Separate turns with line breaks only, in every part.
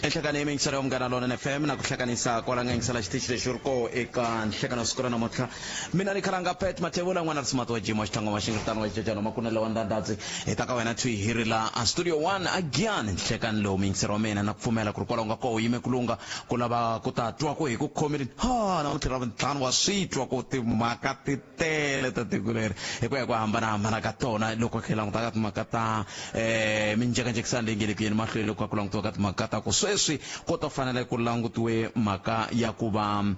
Enhlekani i miyingiselo ya Munghana Lonene FM na ku hlekanisa kwala nga yingisela xitichi lexi ri koho eka nhlekano siku ra namuntlha. Mina ni khalanga Pat Mathebula n'wana Risimati wa Jimo Xitlangoma Xingiritano wa Xicecano Makunele wa Ndandadzi hi ta ka wena thwi hi ri la a Studio 1 a Giyani nhlekani lowu miyingiselo wa mina na ku pfumela ku ri kwalaho nga koho yime ku lunga ku lava ku ta twa ku hi ku khomile ha namuntlha ra vuntlhanu wa swi twa ku timhaka ti tele ta tiko leri hi ku ya hi ku hambanahambana ka tona loko hi languta ka timhaka ta um minjhekanjhekisano leyi nge le ku yeni mahlweni loko ku langutiwa ka timhaka ta ku sweswi ko ta fanele ku langutiwe mhaka ya ku va um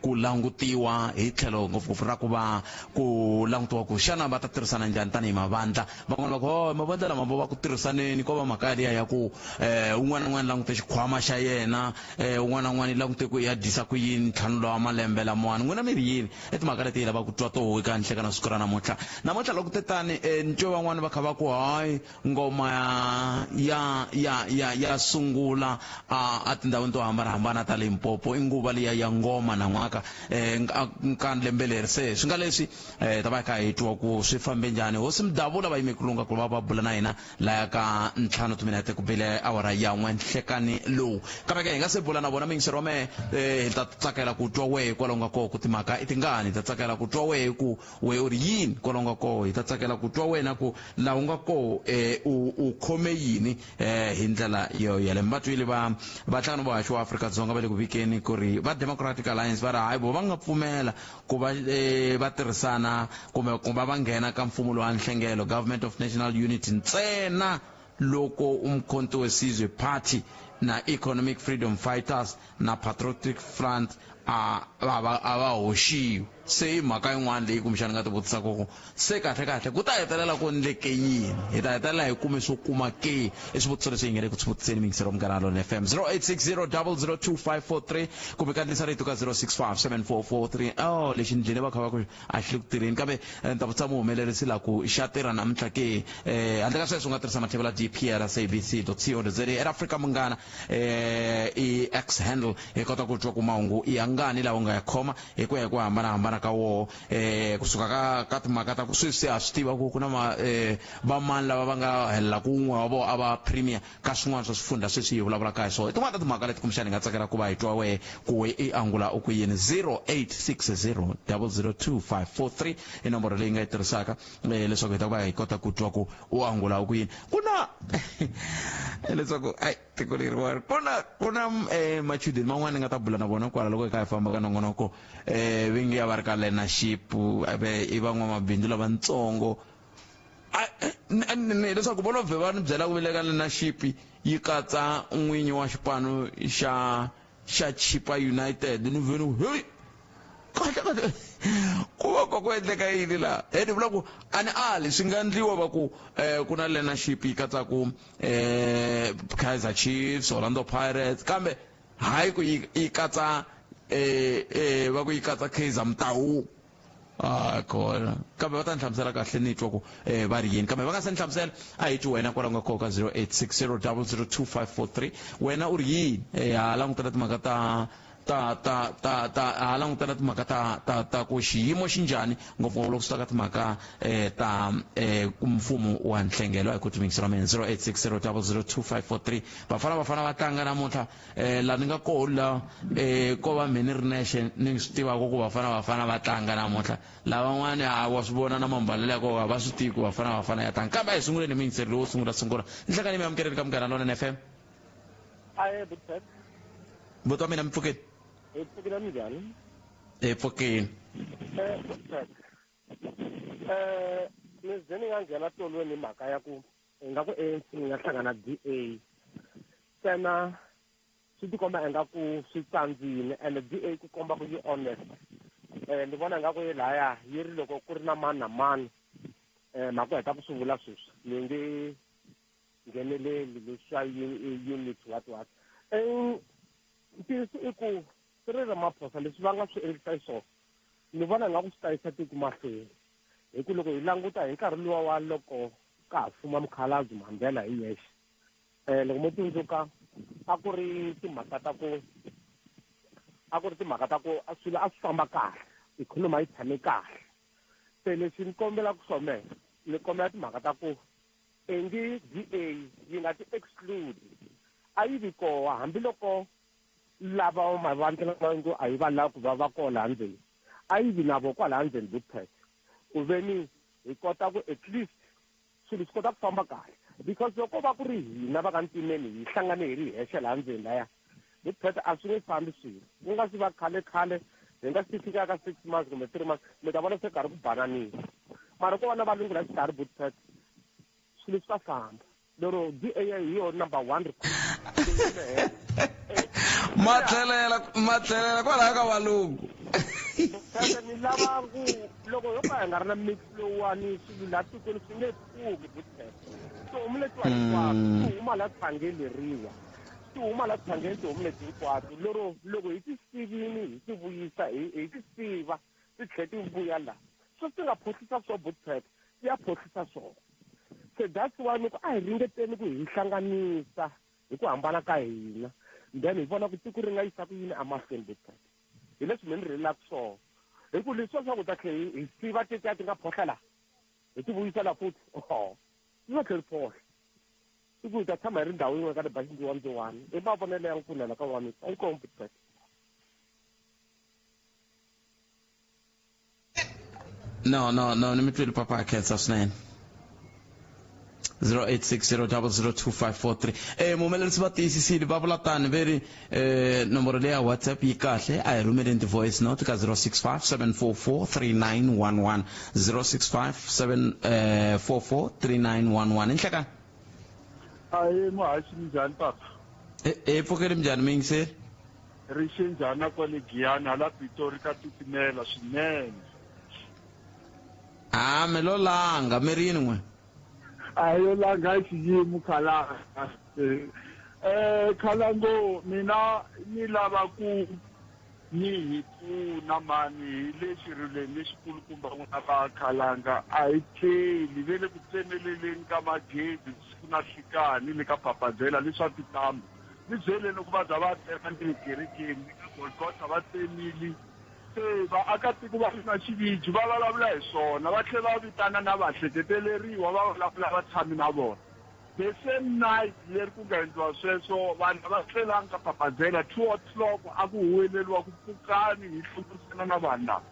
ku langutiwa hi tlhelo ngopfungopfu ra ku va ku langutiwa ku xana va ta tirhisana njhani tanihi mavandla van'wana va ku oh mavandla lama va ku tirhisaneni ko va mhaka yaliya ya ku um un'wana na un'wana langute xikhwama xa yena um un'wana na un'wana yi langute ku ya dyisa ku yini ntlhanu lowa malembe lamawani n'wina mi ri yini i timhaka leti hi lavaka ku twa toho eka nhlekana siku ra namuntlha namuntlha loko te tani um ni twe van'wani va kha va ku hayi ngoma ya ya ya ya sungula a a tindhawini to hambanahambana ta Limpopo i nguva liya ya ngoma nan'waka um ka lembe leri se swi nga leswi um ta va hi kha hi twa ku swi fambe njhani hosi Mdavula va yime ku lunga ku va va bula na hina laya ka ntlhanu timinete ku bile awara ya n'we nhlekani lowu kambe ke hi nga se bula na vona miyingiseri wa mehe hi ta tsakela ku twa wehe kwalaho nga koho ku timhaka i tingani hi ta tsakela ku twa wehe ku wehe u ri yini kwalaho nga koho hi ta tsakela ku twa wena ku laha u nga koho u u khome yini hi ndlela yo yaleyo mi va twile va va nhlangano vuhaxi wa Afrika-Dzonga va le ku vikeni ku ri va Democratic Alliance va ri hayi vo va nga pfumela ku va va tirhisana kumbe ku va va nghena ka mfumo lowa nhlengelo Government of National Unity ntsena loko Umkhonto weSizwe Party na Economic Freedom Fighters na Patriotic Front a va va a va hoxiwi se i mhaka yin'wana leyi kumbexana nga ti vutisaka ku se kahle kahle ku ta hetelela ku endleke yini hi ta hetelela hi kume swo kuma ke i swivutiso leswi hi nge le ku swi vutiseni miyingiselo Munghana Lonene FM 0860 002543 kumbe kandziyisa rito ka 065 7443 oh lexi ndlini va kha va ku a xi le ku tirheni kambe ni ta vutisa muhumelerisi la ku xa tirha namuntlha ke handle ka sweswo u nga tirhisa mathevela dpr sabc co za at Africa Munghana i X handle hi kota ku twa ku mahungu ya ngani lawa u nga ya khoma hi ku ya hi ku hambanahambana ka woho kusuka ka ka timhaka ta ku sweswi se ha swi tiva ku ku na ma vamani lava va nga helela ku un'we wa vona a va premier ka swin'wana swa swifundha sweswi hi vulavulaka hi swona i tin'wana ta timhaka leti kumbexana hi nga tsakela ku va hi twa wehe ku we i angula u ku yini 0860 002543 i nomboro leyi nga yi tirhisaka leswaku hi ta va hi kota ku twa ku u angula u ku yini ku na leswaku ai tiko leriwani ku na ku na machudeni man'wana ni nga ta bula na vona kwala loko hi kha hi famba ka nongonoko vingi ya va ri ka learnership i van'wamabindzu lavatsongo leswaku vo lo vhe va ni byela ku le ka learnership yi katsa n'winyi wa xipano xa xa Chippa United ni vhe ni ku hey kahle kahle ku va ku endleka yini laha he ni vula ku a ni ali swi nga endliwa va ku ku na learnership yi katsaku Kaizer Chiefs Orlando Pirates kambe hayi ku yi yi katsa va ku yi katsa Kaizer Motaung a kona kambe va ta ni hlamusela kahle ni twa ku va ri yini kambe va nga se ni hlamusela a hi twi wena kwala nga koka 0860 002543 wena u ri yini ha langutela timhaka ta ta ta ta ta ha langutela timhaka ta ta ta ku xiyimo xi njhani ngopfungopfu loko swi ta ka timhaka ta mfumo wa nhlengelo a hi ku timingisela mina 0860 002543 vafana vafana va tlanga namuntlha la ni nga koho la ko va mhe ni ri nexe ni swi tivaka ku vafana vafana va tlanga namuntlha lavan'wani a wa swi vona na mambalelo ya kona va swi tivi ku vafana vafana ya tlanga kambe a hi sunguleni hi muyingiseri lowo sungula sungula nhlekani mi amukeleni ka Munghana Lonene FM
Aye, Butset.
Buti wa mina mi pfukeni
Hi pfukile minjhani?
Hi pfukile.
Butset. Ni ze ni nga nghena tolweni hi mhaka ya ku ingaku ANC yi nga hlangana DA. Ntsena swi tikomba ingaku swi tsandzile ende DA ku komba ku yi honest. Ni vona ingaku yi laya yi ri loko ku ri na mani na mani mhaka ku heta ku swi vula sweswi ni nge ngheneleli leswa unit what what. Ntiyiso i ku Cyril Ramaphosa leswi va nga swi endlisa xiswona ni vona ingaku swi ta yisa tiko mahlweni hi ku loko hi languta hi nkarhi luwa wa loko ka ha fuma mukhalabye Mandela hi yexe loko mo tsundzuka a ku ri timhaka ta ku a ku ri timhaka ta ku swilo a swi famba kahle ikhonomi a yi tshame kahle se leswi ni kombelaka swona mehe ni kombela timhaka ta ku ingi DA yi nga ti exclude. A yi vi koho hambiloko lava mavandla lama ngo a yi va lavi ku va va koho laha ndzeni, a yi vi na vo kwalaha ndzeni Bootpet, ku ve ni hi kota ku at least swilo swi kota ku famba kahle. Because loko va ku ri hina va ka ntimeni hi hlangane hi ri hexe laha ndzeni laya, Bootpet, a swi nge fambi swilo. Ku nga si va khale khale, hi nga si fika ka 6 months kumbe 3 months, mi ta vona se karhi ku bananile. Mara ko va na valungu la xikarhi, Bootpet, swilo swi ta famba. Lero DA hi yona number one.
Ma tlhelela, ma tlhelela kwalaho ka valungu.
Phela ni lava ku loko yo ka hi nga ri na mix lowuwani, swilo laha tikweni swi nge pfuki, Bootpet. Tihomu letiwa hinkwato ti huma la tshangeni leriwa, ti huma la tshangeni tihomu leti hinkwato. Lero loko hi ti sivini, hi ti vuyisa, hi ti siva, ti tlhe ti vuya la, swo ti nga phohlisa swo, Bootpet, ti ya phohlisa swona. Se that's why loko a hi ringeteni ku hi hlanganisa hi ku hambana ka hina, then hi vona ku tiko ri nga yisa ku yini emahlweni, Bootpet. Hi leswi mi ni rilelaka swona, hi ku leswiwa swa ku ta tlhe hi siva tetiya ti nga phohla laha, hi ti vuyisela futhi, oho, swi nga tlheli phohla i ku hi ta tshama hi ri ndhawu yin'we ka tibaxi ndziwandziwani. I mavonelo ya nkunela ka wami. Inkomu, Bootpet.
No, no, no, ni mi twile, papa, khensa swinene. 0860002543. Muhumelerisi va tiyisisile, va vula tani ve ri nomboro leyi ya WhatsApp yi kahle, a hi rhumeleni ti-voice note ka 065 744 3911, 065 744 3911. Inhlekani.
Ahe, muhaxi, minjhani papa?
Hi pfukeli, minjhani miyingiseri?
Ri xe njhani na kwale Giyani? Hala Pitori ka titimela swinene.
A mi lo langa mi ri yini n'we?
A yo langa xiyimo khalanga. Khalango, mina ni lava ku ni hi pfuna mani hi le xirilweni lexikulukumba. N'wina va khalanga, a hi tleli ve le ku tsemeleleni ka magezi siku na nhlikani le ka Papazela leswa tintambu. Ni byeleni ku va za va tsema ni le kerekeni le ka Golgotha va tsemile. Se vaakatiko va ri na xiviji va vulavula hi swona, va tlhela va vitana na vahleketeleriwa, va vulavula va tshami na vona. The same night leri ku nga endliwa sweswo, vanhu a va tlelanga ka Papazela. 2 o'clock a ku huweleriwa ku pfukani hi hlongorisana na vanhu lava.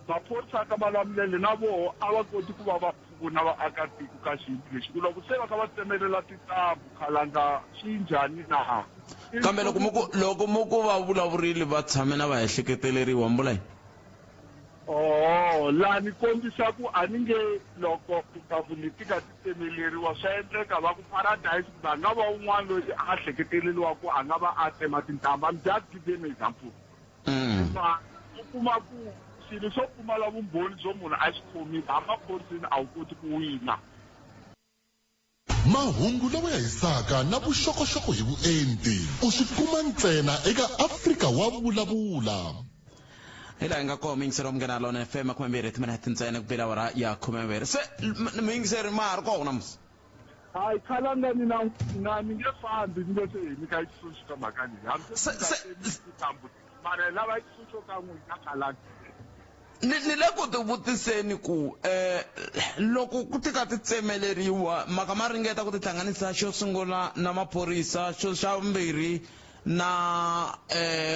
Maphorisa ka Malamulele na voho a va koti ku va va pfuna vaakatiko ka xiyimo lexi, ku loko se va kha va tsemelela tintambu, khalanga, swi njhani na?
Kambe loko mi ku va vulavurile va tshame na va ehleketeleriwa, mi vula yini?
Oh, laha ni kombisa ku a ni nge loko tintambu leti nga ti tsemeleriwa, swa endleka va ku Paradise kumbe a nga va un'wana loyi a hleketeleriwa ku a nga va a tsema tintambu. I'm just giving an example. Ma u kuma ku swilo swo pfumala vumbhoni byo munhu a xi khomile, hambi maphoriseni a wu koti ku wina.
Mahungu lawa ya hisaka na vuxokoxoko hi vuenti u swi kuma ntsena eka Afrika wa Vulavula.
Hi laha hi nga kona, muyingiseri wa Munghana Lona FM, 20 timinete ntsena ku bela awara ya 12. Se muyingiseri, ma ha ri kona musi?
Hayi, khalanga, ni na na ni nge fambi ni nge se hi nyika xitsundzuxo ka mhaka leyi, hambi se tintambu, mara hi lava xitsundzuxo ka n'wina, khalanga.
Ni le ku tivutiseni ku loko ku tika ti tsemeleriwa, maka ma ringeta ku tihlanganisa xo sungula na maphorisa, xo xa vumbirhi na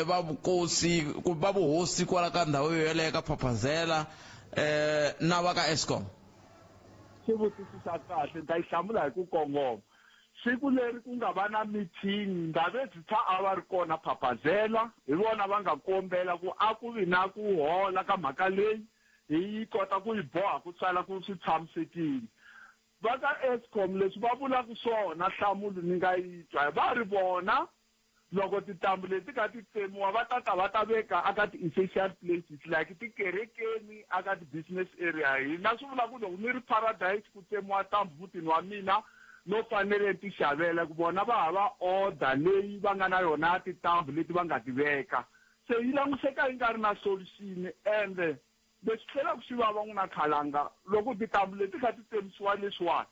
va vukosi, ku va vuhosi kwala ka ndhawu yoyeleyo ka Phaphazela, na va ka Eskom.
Xivutiso xa kahle, ni ta yi hlamula hi ku kongoma. Siku leri ku nga va na meeting, Ndhavezitha a va ri kona Phaphazela, hi vona va nga kombela ku a ku vi na ku hola ka mhaka leyi, hi yi kota ku yi boha ku sala ku swi tshamisekile. Va ka Eskom leswi va vulaka swona, nhlamulo ni nga yi twa, va ri vona loko tintambu leti ka ti tsemiwa va ta ta va ta veka aka ti-essential places like tikerekeni, aka ti-business area. Hina swi vula ku loko ni ri Paradise ku tsemiwa ntambu mutini wa mina, no fanele ni ti xavela ku vona va hava order leyi va nga na yona ya tintambu leti va nga ti veka. Se yi languseka yi nga ri na solution. Ende leswi tlhelaka swi vava n'wina khalanga, loko tintambu leti kha ti tsemisiwa leswiwani,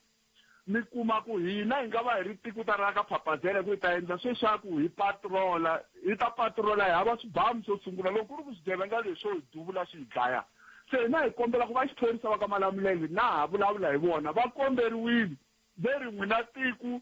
mi kuma ku hina hi nga va hi ri tiko ta ra ka Phapazela ku hi ta endla sweswaku hi patrola, hi ta patrola hi hava swibamu. Swo sungula, loko ku ri ku swigevenga leswo hi duvula swi hi dlaya. Se hina hi kombela ku va xiphorisa va ka Malamulele, na ha vulavula hi vona, va komberiwile ve ri n'wina tiko.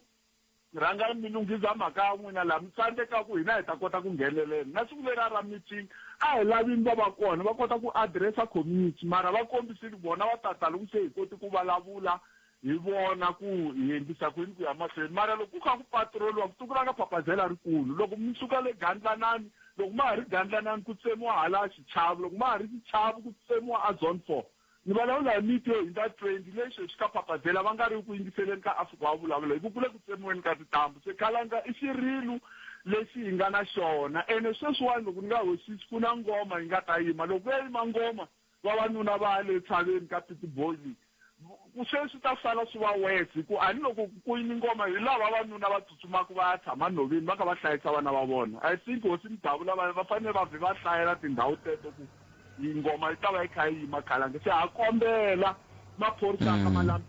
Rhangani mi lunghiza mhaka ya n'wina laha mi tsandzekaku, hina hi ta kota ku nghenelela. Na siku leriya ra meeting a hi lavini va va kona va kota ku address-a community, mara va kombisile ku vona va ta ta loko se hi koti ku vulavula hi vona ku hi endlisa ku yini ku ya mahlweni. Mara loko ku kha ku patrol-iwa ku tiko ra ka Phaphazela rikulu, loko mi suka le Gandlanani, loko ma ha ri Gandlanani ku tsemiwa hala Xichavu, loko ma ha ri Xichavu ku tsemiwa a Zone 4. Ni vulavula hi miti yo hundza 20 leyi sweswi ka Phaphazela va nga ri ku yingiseleni ka Afrika wa vulavula hi ku ku le ku tsemiweni ka tintambu. Se Khalanga i xirilo lexi hi nga na xona ene sweswiwani loko ni nga hoxisi ku na ngoma yi nga ta yima. Loko ku ya yima ngoma vavanuna va ya le tshaveni ka Pietboy leyi ku se swi ta sala swi va worse hi ku a ni loko ku yimi ngoma hi laha vavanuna va tsutsumaka va ya tshama nhoveni va kha va hlayisa vana va vona. I think hosi Mdavula va fanele va vhe va hlayela tindhawu teto ku ngoma yi ta va yi kha yi yima Khalanga. Se ha kombela maphorisa ya ka Malambe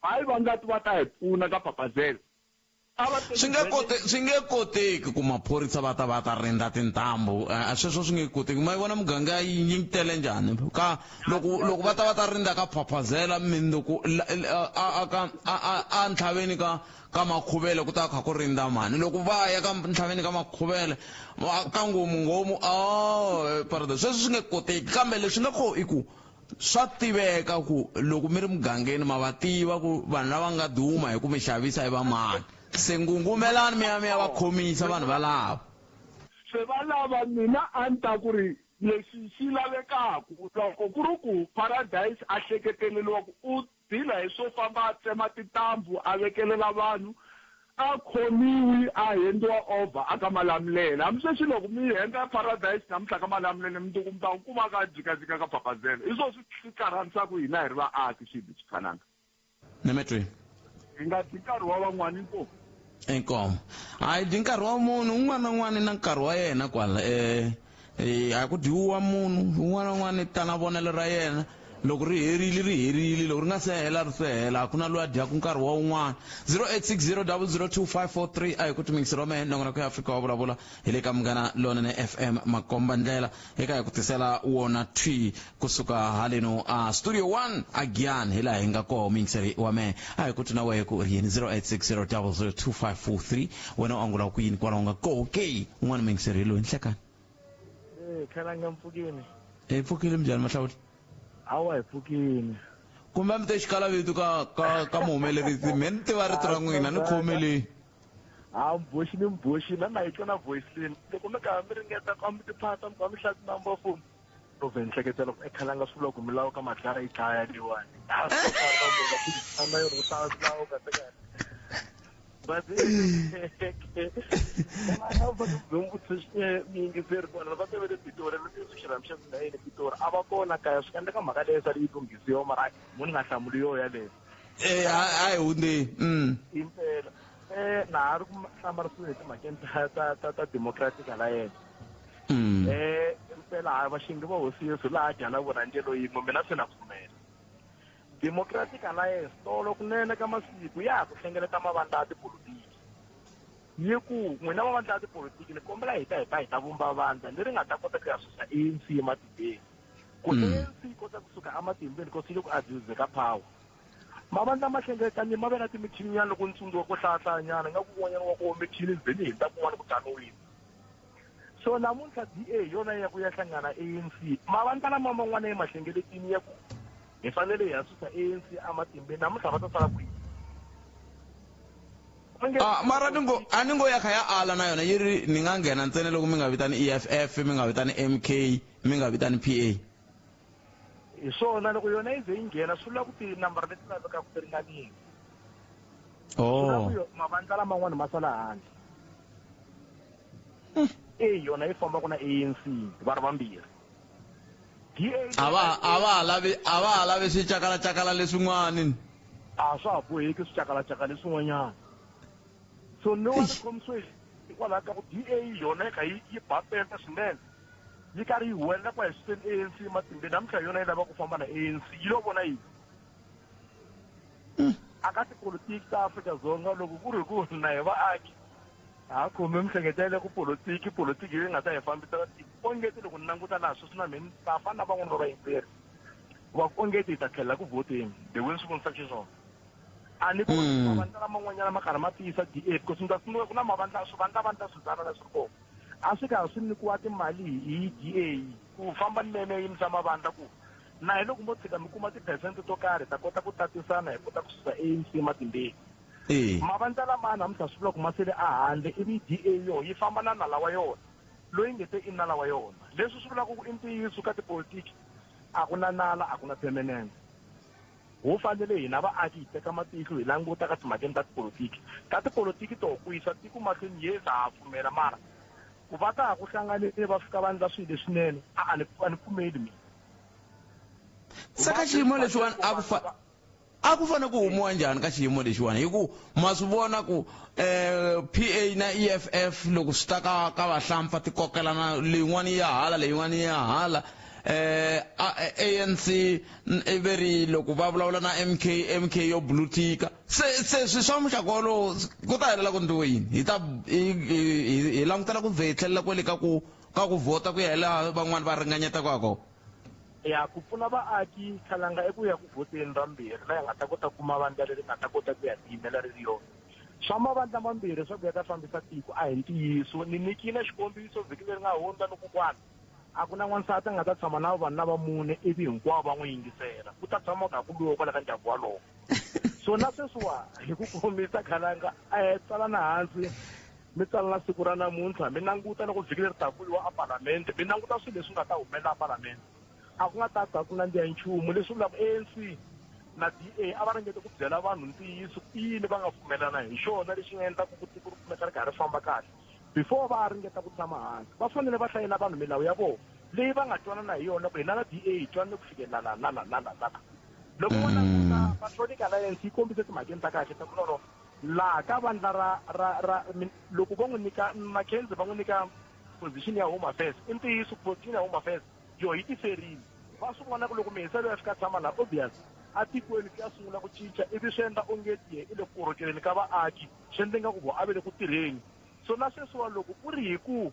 hayi va nga ti va ta hi pfuna ka Phaphazela. A va teki
Swi nge kote swi nge koteki ku maphorisa va ta va ta rindza tintambu. Sweswo swi nge koteki. Ma yi vona muganga yi yi tele njhani? Ka loko loko va ta va ta rindza ka Phaphazela mindzuku a a ka a a a ntlhaveni ka ka Makhuvele ku ta kha ku rindza mhani. Loko va ya ka ntlhaveni ka Makhuvele ka ngomu ngomu oh paradise. Sweswo swi nge koteki kambe leswi nga koho i ku swa tiveka ku loko mi ri mugangeni ma va tiva ku vanhu lava nga duma hi ku mi xavisa i va mani. Se ngungumelani mi ya mi ya va khomisa vanhu valavo.
Se va lava mina a ni ta ku ri lexi xi lavekaku loko ku ri ku Paradise a hleketeleliwa ku u Dila hi swo famba a tsema tintambhu a vekelela vanhu, a khomiwi a hendiwa over a ka Malamulele. Hambi sweswi loko mi henda Paradise namuntlha ka Malamulele mundzuku mi ta n'wi kuma a kha a jikajika ka Phaphazela. Hi swona swi karharisaka hina hi ri vaaki Xidi Xikhalanga.
Nemetweni.
Hi nga dyi nkarhi wa van'wana inkomu.
Inkomu. A hi dyi nkarhi wa munhu, un'wana na un'wana na nkarhi wa yena kwala. A ku dyiwi wa munhu, un'wana na un'wana i ta na vonelo ra yena. Loko ri herile ri herile, loko ri nga se hela ri se hela, a ku na loyi a dyaka nkarhi wa un'wana. 0860002543 a hi ku timingisi ra mehe nongonoko ya Afrika wa vulavula hi le ka Munghana Lonene FM makomba ndlela eka hi ku tisela wona thwi kusuka haleno a studio 1 a Giyani hi laha hi nga koho muyingiseri wa mehe a hi ku twi na wehe ku ri yini 0860002543 wena u angula ku yini kwalaho nga koho ke un'wana muyingiseri hi loyi nhlekani.
Eh, khalanga mpfukini.
Hi pfukile minjhani Mahlawuli?
Hawa hi pfukini.
Kumbe a mi te xikala vito ka ka ka muhumelerisi me ni tiva rito ra n'wina ni khomele.
Ha mboxi ni mboxi na na yi twa na voice leyi loko mi karhi mi ringeta ku mi tiphata mi kha mi hlaya tinumber phone no vhe ni hleketela ku ekhalanga swi vula ku milawu ka madlaya yi dlaya leyiwani a yona ku hlaya milawu kahle kahle but muyingiseri kona va tevele Pitori leswi xirhambo xa mina yini Pitori a va kona kaya swi endleka mhaka leyo sale yi lunghisiwa mara mo ni nga hlamuli yo yaleyo.
Eh a hi hundzeni.
Impela na ha ri ku hlamarisiwe hi timhakeni ta ta ta ta Democratic Alliance. Impela hayi vaxingi va hosi Yesu laha dya na vona ndyelo yin'we mina se na pfumela. Democratic Alliance tolo kunene ka masiku ya ha ku hlengeleta mavandla ya tipolotiki. Yi ku n'wina mavandla ya tipolotiki ni kombela hi ta hi ta hi ta vumba vandla leri nga ta kota ku ya susa ANC ematimbeni. Ku ANC yi kota kusuka ematimbeni because yi le ku abuse ka power. Mavandla ma hlengeletanile ma ve na timithini nyana loko ni tsundzuka ko hlayahlayanyana ingaku kun'wanyana wa koho mithini ni ze ni hundza kun'wana ku taniwile. So namuntlha DA hi yona yi ya ku ya hlangana ANC. Mavandla lama man'wana ya ma hlengeletini ya ku hi fanele hi ya susa ANC ematimbeni namuntlha va ta sala kwihi?
Ah, mara ni ngo a ni ngo ya kha ya ala na yona yi ri ni nga nghena ntsena loko mi nga vitani EFF mi nga vitani MK mi nga vitani PA.
Hi swona loko yona yi ze yi nghena swi vula ku tinambara leti lavekaka ti ringanile.
Oh.
Mavandla laman'wana ma sala handle. A yona yi fambaka na ANC va ri vambirhi. DA
A va a va ha lavi a va ha lavi swicakalacakala leswin'wani.
A swa ha boheki swicakalacakala leswin'wanyana. So ni wa ni khomisiwe hikwalaho ka ku DA yona yi kha yi yi ba penda swinene. Yi karhi yi huwelela ku a hi suseni ANC ematimbeni namuntlha hi yona yi lava ku famba na ANC yi lo vona yini? A ka tipolotiki ta Afrika-Dzonga loko ku ri hi ku na hi vaaki ha khome mihleketo ya le ku polotiki polotiki yi nga ta hi fambisela tiko ongeti loko ni languta laha sweswi na mina ta fana na van'wana va vayimbeleri va ku ongeti hi ta tlhelela ku vhoteni the way swi vonisa xiswona. A ni voni mavandla laman'wanyana ma karhi ma tiyisa DA because ni ta tsundzuka ku na mavandla swivandlavandla switsanana swi ri kona a swi karhi swi nyikiwa timali hi DA ku famba ni meme yimisa mavandla ku na hi loko mo tshika mi kuma tiphesente to karhi hi ta kota ku tatisana hi kota ku susa ANC matimbeni. Mavandla lamaya namuntlha swi vula ku ma sele ehandle ivi DA yoho yi famba na nala wa yona loyi nge te i nala wa yona. Leswi swi vulaka ku i ntiyiso ka tipolitiki a ku na nala a ku na permanent. Ho fanele hina vaaki hi teka matihlo hi languta ka timhakeni ta tipolotiki. Ta tipolotiki to ku yisa tiko mahlweni yes ha ha pfumela mara ku va ta ha ku hlanganile va fika va ndla swilo leswinene a a ni a ni pfumeli mina.
Se ka xiyimo lexiwani a ku fa a ku fanele ku humiwa njhani ka xiyimo lexiwani hi ku ma swi vona ku um PA na EFF loko swi ta ka ka vahlampfa ti kokelana leyin'wana yi ya hala leyin'wana yi ya hala eh ANC i ve ri loko va vulavula na MK MK yo bulutika se se swi swa muxaka wolowo ku ta helela ku ndliwe yini hi ta hi langutela ku vhe hi tlhelela kwele ka ku ka ku vhota ku ya hi laha van'wani va ringanyetaka ha kona.
Ya ku pfuna vaaki khalanga i ku ya ku vhoteni ra mbirhi laha hi nga ta kota ku kuma vandla leri nga ta kota ku ya tiyimela ri ri yona. Swa mavandla mambirhi swa ku ya ta fambisa tiko a hi ntiyiso. Ni nyikile xikombiso vhiki leri nga hundza ni ku kwala a ku na n'wansati a nga ta tshama na vanuna va mune ivi hinkwavo va n'wi yingisela. Ku ta tshama ku kha ku lwiwa kwala ka ndyangu walowo. So na sweswiwa hi ku komisa khalanga tsalana hansi mi tsala na siku ra namuntlha mi languta loko vhiki leri taka ku yiwa epalamende mi languta swilo leswi nga ta humelela epalamende. A ku nga ta ta ku nandziha nchumu leswi vulaka ANC na DA a va ringete ku byela vanhu ntiyiso ku i yini va nga pfumelana hi xona lexi nga endlaka ku tiko ri kumeka ri karhi ri famba kahle. Before va ringeta ku tshama hansi va fanele va hlayela vanhu milawu ya vona leyi va nga twanana hi yona ku hina na DA hi twanane ku fikelela la na la na la na la. Loko vo languta Patriotic Alliance yi kombise timhakeni ta kahle ta ku no no laha ka vandla ra ra ra loko vo n'wi nyika McKenzie va n'wi nyika position ya Home Affairs i ntiyiso position ya Home Affairs yo yi tiferile va swi vona ku loko mihisa loyi a fika tshama laha obvious atikweni ku ya sungula ku cinca ivi swi endla ongeti ye i le ku korhokeleni ka vaaki swi endle nga ku vo a ve le ku tirheni so na sweswiwa loko ku ri hi ku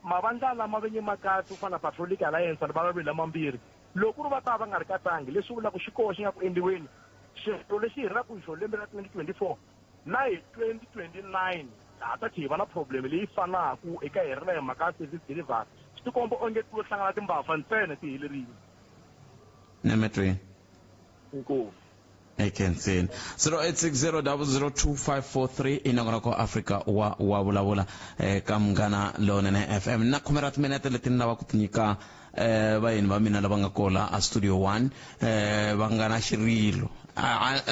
mavandla lama ve nge ma katsi ku fana na Patriotic Alliance ni vulavuli lamambirhi loko ku ri va ta va nga ri katsangi leswi vulaka xikoho xi nga ku endliweni xirho lexi hi rilaka hi xona lembe ra 2024 na hi 2029 ha ta tlhe hi va na problem leyi fanaka eka hi rila hi mhaka ya service delivery swi tikomba onge ku hlangana timbabva ntsena ti helerile.
Nemetweni.
Inkomu.
Ekhenseni 0860002543 i nongonoko Afrika wa wa vulavula eka Munghana Lonene FM na khume ra timinete leti ni lava ku ti nyika vayeni va mina lava nga kola a studio 1 va nga na xirilo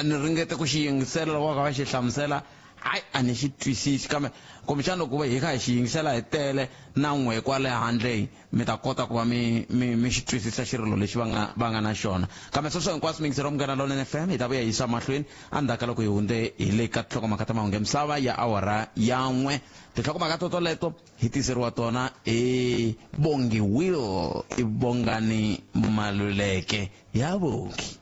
ni ringete ku xi yingisela loko va kha va xi hlamusela hayi a ni xi twisisi kambe kumbexana loko hi kha hi xi yingisela hi tele na n'we kwale handle mi ta kota ku va mi mi mi xi twisisa xirilo lexi va nga va nga na xona kambe sweswo hinkwaswo miyingiseri wa Munghana Lonene FM hi ta vuya hi yisa mahlweni endzhaku ka loko hi hundze hi le ka tinhlokomhaka ta mahungu ya misava ya awara ya n'we tinhlokomhaka to toleto hi tiseriwa tona hi Bongi Will i Bongani Maluleke ya Bongi.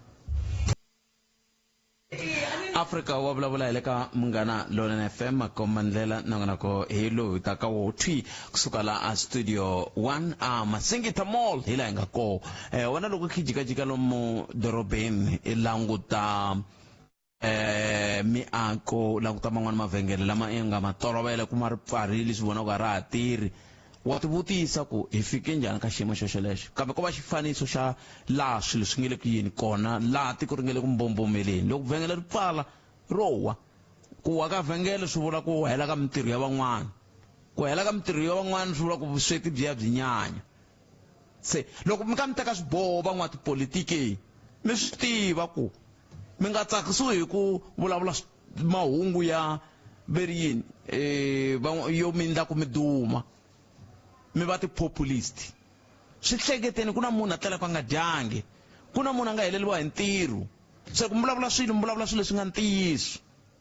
Afrika wa vulavula hi le ka Munghana Lonene FM makomba ndlela nongonoko hi lowu hi taka wo thwi kusuka la a studio 1 a Masingita Mall hi laha hi nga koho eh, wena loko khi jikajika lomu dorobeni i languta eh miako languta man'wana mavhengele lama i nga ma tolovela ku ma ri pfarile swi vona ku a ra ha tirhi Wa tivutisa ku, Hi fike njhani ka xiyimo xoxolexo? Kambe ko va xifaniso xa laha swilo swi nge le ku yeni kona, laha tiko ri nge le ku mbombomeleni. Loko vhengele ri pfala, ro wa. Ku wa ka vhengele swi vula ku hela ka mintirho ya van'wana. Ku hela ka mintirho ya van'wana swi vula ku vusweti byi ya byi nyanya. Se loko mi kha mi teka swiboho van'watipolitiki, mi swi tiva ku mi nga tsakisiwi hi ku vulavula mahungu ya ve ri yini yo mi endla ku mi duma mi va ti-populist swi hleketeni ku na munhu a tlelaka a nga dyangi ku na munhu a nga heleriwa hi ntirho se ku mi vulavula swilo mi vulavula swilo leswi nga ntiyiso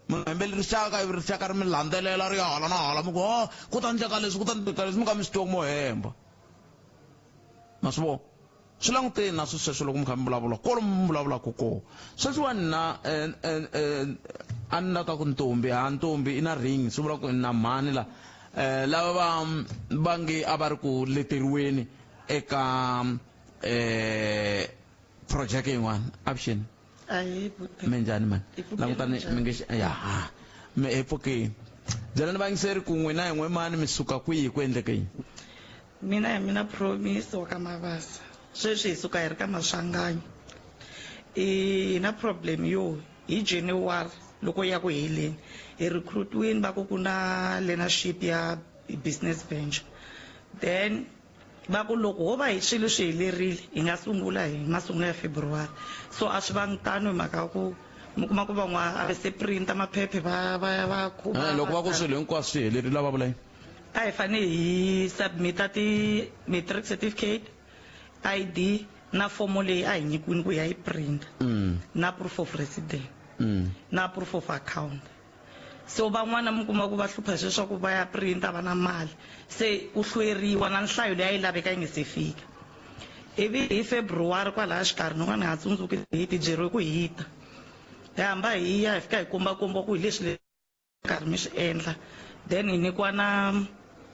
mi nga hembeli rixaka ivi rixaka ri mi landzelela ri ya hala na hala mi ku oh ku ta endleka leswi ku ta endleka leswi mi nga mi swi tivi mo hemba ma swi vona Swi languteni na swi sweswo loko mi kha mi vulavula kwalomu mi vulavulaka kona. Sweswiwani na a ni la ta ku ntombi ha ntombi i na ring swi vula ku na mhani la lava va va nge a va ri ku leteriweni eka project yin'wana avuxeni.
Ahee buti.
Minjhani mani?
Hi pfukile
Langutani
njhani?
mi nge ya ha. Mi hi pfukile. Byelani vayingiseri ku n'wina hi n'we mani mi suka kwihi ku endleke yini?
Mina hi mina Promise wa ka Mabasa. Sweswi hi suka hi ri ka Maswanganyi. Hi na problem yo hi January loko ya ku heleni hi recruitwini va ku ku na learnership ya business venture. Then va ku loko ho va hi swilo swi helerile hi nga sungula hi masungulo ya February. So a swi vangi tano hi mhaka ya ku mi kuma ku van'wana a va se printa maphephe va va ya va khuva
Eh, loko va ku swilo hinkwaswo swi helerile va vula yini?
A hi fanele hi submita ti-matric certificate, ID na fomo leyi a hi nyikiwini ku hi ya yi printa na proof of resident na proof of account. So van'wana mi kuma ku va hlupha hi sweswo ku va ya printa va na mali se ku hlweriwa na nhlayo leyi a yi laveka yi nge se fika. Ivi hi February kwalaya xikarhi ni nga ni nga tsundzuki date byeriwe ku hi ta hi hamba hi ya hi fika hi kombakomba ku hi leswi karhi mi swi endla, then hi nyikiwa na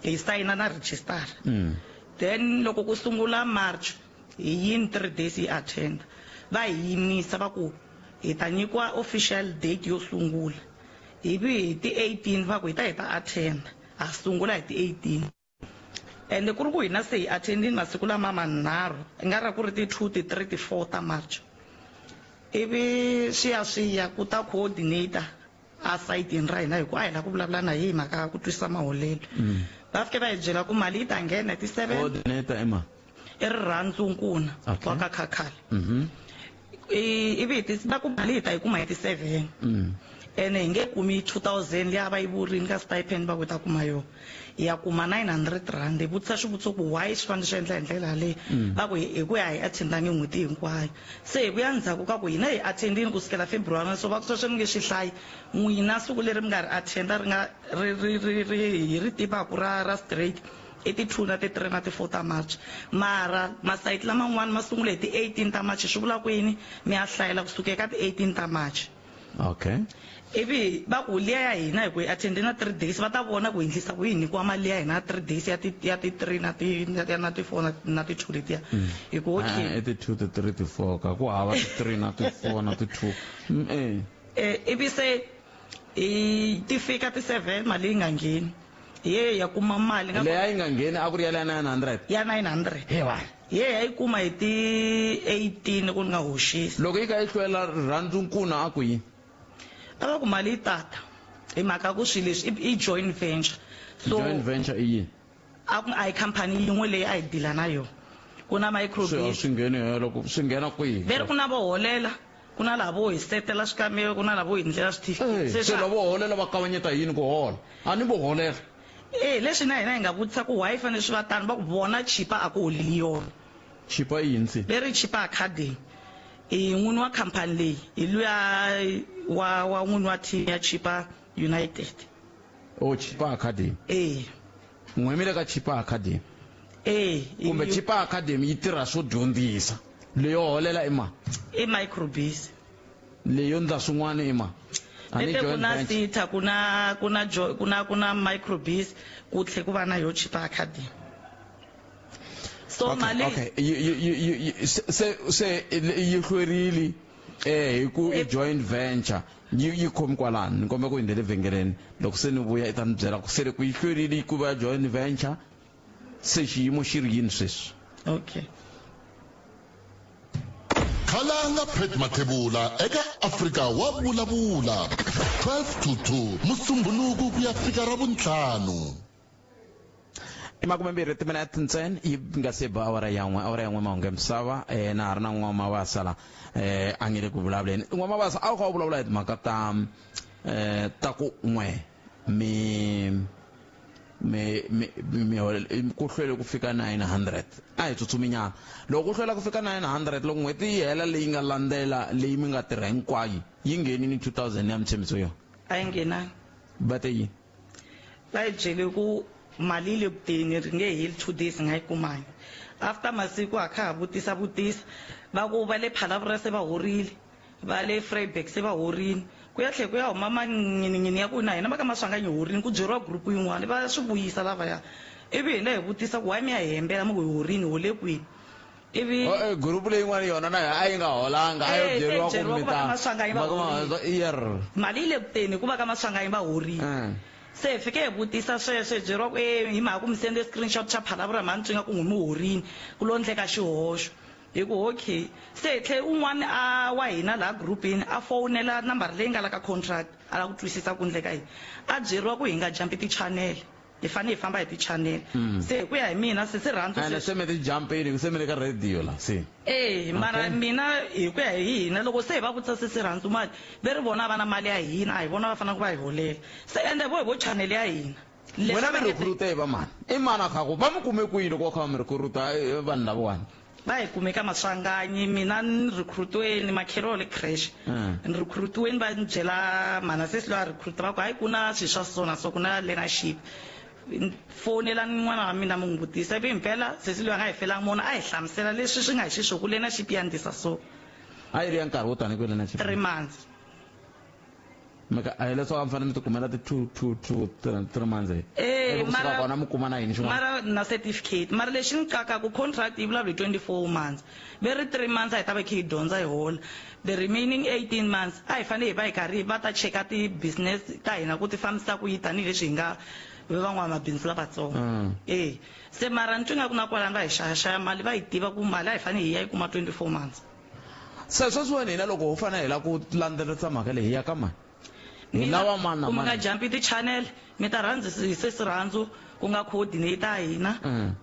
hi sayina na register. Then loko ku sungula March hi yini 3 days hi attend va hi yimisa va ku hi ta nyikiwa official date yo sungula. Ivi hi ti 18 va ku hi ta hi ta attend, ha sungula hi ti 18. Ende ku ri ku hina se hi attendini masiku lama manharhu i nga ra ku ri ti 2 ti 3 ti 4 ta March. Ivi swi ya swi ya ku ta coordinator a sayitini ra hina hi ku a hi lava ku vulavula na hi mhaka ya ku twisisa maholelo. Va fike va hi byela ku mali yi ta nghena hi ti 7.
Coordinator i mani?
I Rirhandzu Nkuna wa ka Khakhala. Ivi hi ti va ku mali hi ta yi kuma hi ti 7. Ene hi nge kumi 2000 liya va yi vurini ka stipend va ku hi ta kuma yona. Hi ya kuma 900 rand. Hi vutisa xivutiso ku why swi fanele swi endla hi ndlela yaleyo. Va ku hi ku ya hi attend-angi n'hweti hinkwayo. Se hi vuya ndzhaku ka ku hina hi attend-ini ku sukela February, so va ku sweswo mi nge swi hlayi. N'wina siku leri mi nga ri attend-a ri nga ri ri ri ri hi ri tivaku ra ra straight i ti 2 na ti 3 na ti 4 ta March. Mara masayiti laman'wana ma sungule hi ti 18 ta March, swi vula ku yini? Mi ya hlayela kusuka eka ti 18 ta March. Ivi va ku liya ya hina hi ku hi attend na 3 days va ta vona ku hi endlisa ku yini hikuva mali ya hina ya 3 days ya ti ya ti 3 na ti ya na ti 4 na ti 2 letiya. Hi ku okay.
I ti 2 ti 3 ti 4 ka ku hava ti 3 na ti 4 na ti 2.
Ivi se hi ti fika ti 7 mali yi nga ngheni. Hi ye ya kuma mali nga
Leyi a yi nga ngheni a ku ri ya 900.
Ya 900.
He wa.
Hi ye ya yi kuma hi ti 18 ku ni nga hoxisi.
Loko yi kha yi hlwela Rirhandzu Nkuna a ku yini?
A va ku mali yi tata hi mhaka ku swilo leswi i joint venture. So
joint venture i yini?
A ku a hi khampani yin'we leyi a hi deal-a na yona. Ku na micro
Swi
business.
swi ngheni helo ku swi nghena kwihi?
Veri ku na vo holela, ku na lava vo hi setela swikamelo, ku na lava vo hi ndlela switifiketi.
Se
Se swa
lava vo holela va kavanyeta yini ku hola? A ni vo holela.
Leswi na hina hi nga vutisa ku why fanele swi va tano, va ku vona Chipa a ku holeli yona.
Chipa i yini se?
Veri Chipa Academy. I n'wini wa khampani leyi hi luya wa n'wini wa team ya Chipa United.
Oh, Chipa Academy. N'we mi le ka Chipa Academy. Kumbe Chipa Academy yi tirha swo dyondzisa. Leyo holela i mani?
I microbiz.
Leyo ndla swin'wana i mani? A ni
Lete
joint
ku na
venture.
Sita, ku na, ku na jo, ku na, ku na microbiz, ku tlhe ku va na yo Chipa Academy. So mali
Se, se, yi hlwerile, hi ku i joint venture. Yi khomi kwalano. Ni komba ku hundzele vhengeleni. Loko se ni vuya i ta ni byela ku se loko yi hlwerile ku va joint venture, se xiyimo xi ri yini sweswi?
Khalanga Pat Mathebula eka Afrika wa vulavula 12 to 2 Musumbhunuku ku ya fika Ravuntlhanu.
I makumembirhi timinete ntsena yi nga se ba awara ya n'we, awara ya n'we mahungu ya misava, na ha ri na N'wamabasa la, a nge le ku vulavuleni. N'wamabasa a wu kha u vulavula hi timhaka ta ku n'we mi, mi, mi, mi holela, ku hlwele ku fika 900. A hi tsutsumi nyana. Loko ku hlwela ku fika 900, loko n'hweti yi hela leyi nga landzela leyi mi nga tirha hinkwayo, yi nghenini 2000 ya mitshembiso yona?
A yi nghenangi.
Va te yini?
Va yi byele ku mali yi le ku teni, ri nge heli 2 days nga yi kumangi. After masiku a kha ha vutisa vutisa, va ku va le Phalaborwa se va horile, va le Vryburg se va horile. Ku ya tlhela ku ya huma manyininyinyini ya ku na hina va ka Maswanganyi hi horile, ku byeriwa group yin'wana, va swi vuyisa lavaya. Ivi hina hi vutisa ku why mi ya hi hembela mi ku hi horini, hi hole kwihi? Ivi
Oh, gurupu leyin'wana yona na yona a yi nga holanga, a yo
Eh, se
byeriwa ku
byeriwa
mi
ku va
ta
ka Maswanganyi va
va ka
horile.
yer.
Mali yi le ku teni hikuva ka Maswanganyi va horile. Se hi fike hi vutisa sweswo, hi byeriwa ku e hi mhaka ku mi sende screenshot xa Phalavura mhani twi nga ku n'wi mi horini, ku lo ndleka xihoxo. Hi ku okay. Se hi tlhe un'wana a wa hina laha groupini a fowunela nambara leyi nga la ka contract a lava ku twisisa ku ndleka yini. A byeriwa ku hi nga jampi ti-channel, hi fanele hi famba hi ti-channel. Se hi ku ya hi mina sesi Rhandzu
Ene
sweswi
se mi ti jumpini, se mi le ka radio la se.
Eh, mara
Okay.
mina hi ku ya hi hina loko se hi va vutisa sesi Rhandzu mali, ve ri vona a va na mali ya hina, a hi vona va faneleke va hi holela. Se ende vo hi vo channel ya hina. Leswi
N'wina mi
va nge
recruit hi va mani? I mani a kha ku va mi kume kwihi loko va kha va mi recruit vanhu lavawani?
Va hi kume ka Maswanganyi, mina ni recruitweni Makhelolo creche. Ni recruitweni va ni byela mhana sesi loyi a recruit va ku hayi ku na swilo swa so na so, ku na learnership. Fowunelani n'wana wa mina mi n'wi vutisa, ivi himpela sesi loyi a nga hi felanga mona a hi hlamusela leswi swi nga hi xiswona ku learnership ya ndlisa so.
A yi ri ya nkarhi wo tani kwihi learnership?
3 months.
Mika, a hi leswaku a mi fanele mi ti kumela ti 2, 2, 2, 3, 3 months he?
Eh,
Ivi kusuka
mara
kona mi kuma na yini xin'wana?
Mara na certificate. Mara lexi ni qakaku contract yi vulavula hi 24 months. Ve ri 3 months a hi ta va hi kha hi dyondza hi hola. The remaining 18 months a hi fanele hi va hi karhi va ta cheka ti-business ta hina ku ti fambisa ku yi tanihileswi hi nga van'wamabindzu lavatsongo. Eh, se mara ni twi nga ku na kwalano va hi xayaxaya mali, va yi tiva ku mali a hi fanele hi ya yi kuma 24 months.
Se sweswiwani hina loko ho fanele hi lava ku landzelerisa mhaka leyi hi ya ka mani? Hi
Mina,
lava mani na
ku mi nga
mani?
jampi ti-channel, mi ta rhandza hi sesi Rhandzu ku nga coordinator ya hina,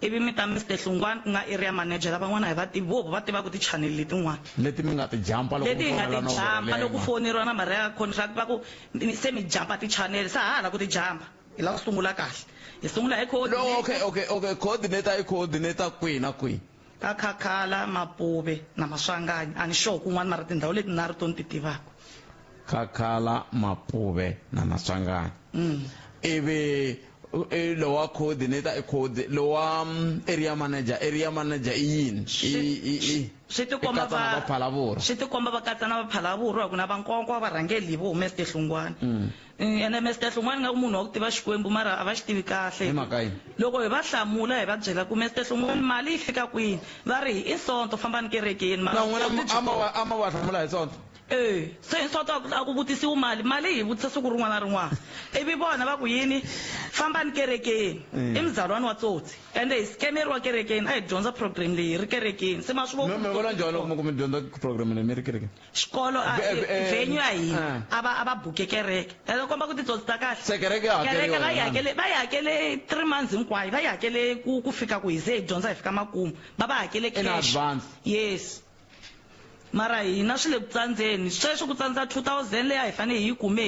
ivi mi ta Mister Hlungwani ku nga area manager, lavan'wana hi va tivi, vo va tivaka ti-channel letin'wana.
Leti mi nga ti jampa loko
Leti hi nga
mi
ti
fonela nomboro
jampa
leyi
loko
yin'wana.
foneriwa nambara ya contract va ku se mi jampa ti-channel, se ha ha lava ku ti jampa. Hi lava ku sungula kahle. Hi sungula hi coordinator.
No, okay, okay, okay, coordinator i coordinator kwihi na kwihi?
Ka Khakhala, Mapuve na Maswanganyi. A ni sure kun'wana mara tindhawu leti nharhu to ni ti tivaka.
Khakhala, Mapuve na Maswanganyi. Ivi i lowa coordinator i code lowa area manager, area manager i yini? I
Swi tikomba
i katsa na
va
va Phalavurwa.
Swi tikomba va katsa na va Phalavurwa ku na va Nkonkwa varhangeli hi vo Mister Hlungwani. Ene Mister Hlungwani nga ku munhu wa ku tiva Xikwembu mara a va xi tivi kahle.
Hi mhaka yini?
Loko hi va hlamula hi va byela ku Mister Hlungwani mali yi fika kwini, va ri i Sonto fambani kerekeni. Mara
Na n'wina a ma va hlamula hi Sonto?
Eh, se hi Sonto a ku vutisiwi mali, mali hi vutisa siku rin'wana na rin'wana. Ivi vona va ku yini, fambani kerekeni. I muzalwana wa tsotsi. Ende hi scameriwa kerekeni, a hi dyondza program leyi hi ri kerekeni. Se ma swi vona
Mi vona njhani loko mi ku mi dyondza program leyi mi ri kerekeni?
Xikolo a venue ya hina a va buke kereke. Ene komba ku titsotsi ta kahle.
Se kereke ya hakeriwa
Kereke va yi
yona.
hakele, va yi hakele 3 months hinkwayo, va yi hakele ku fika ku hi ze hi dyondza hi fika makumu. Va va hakele
In
cash.
advance.
Yes. Mara hina swi le ku tsandzeni. Sweswi ku tsandza 2000 leyi a hi fanele hi yi kume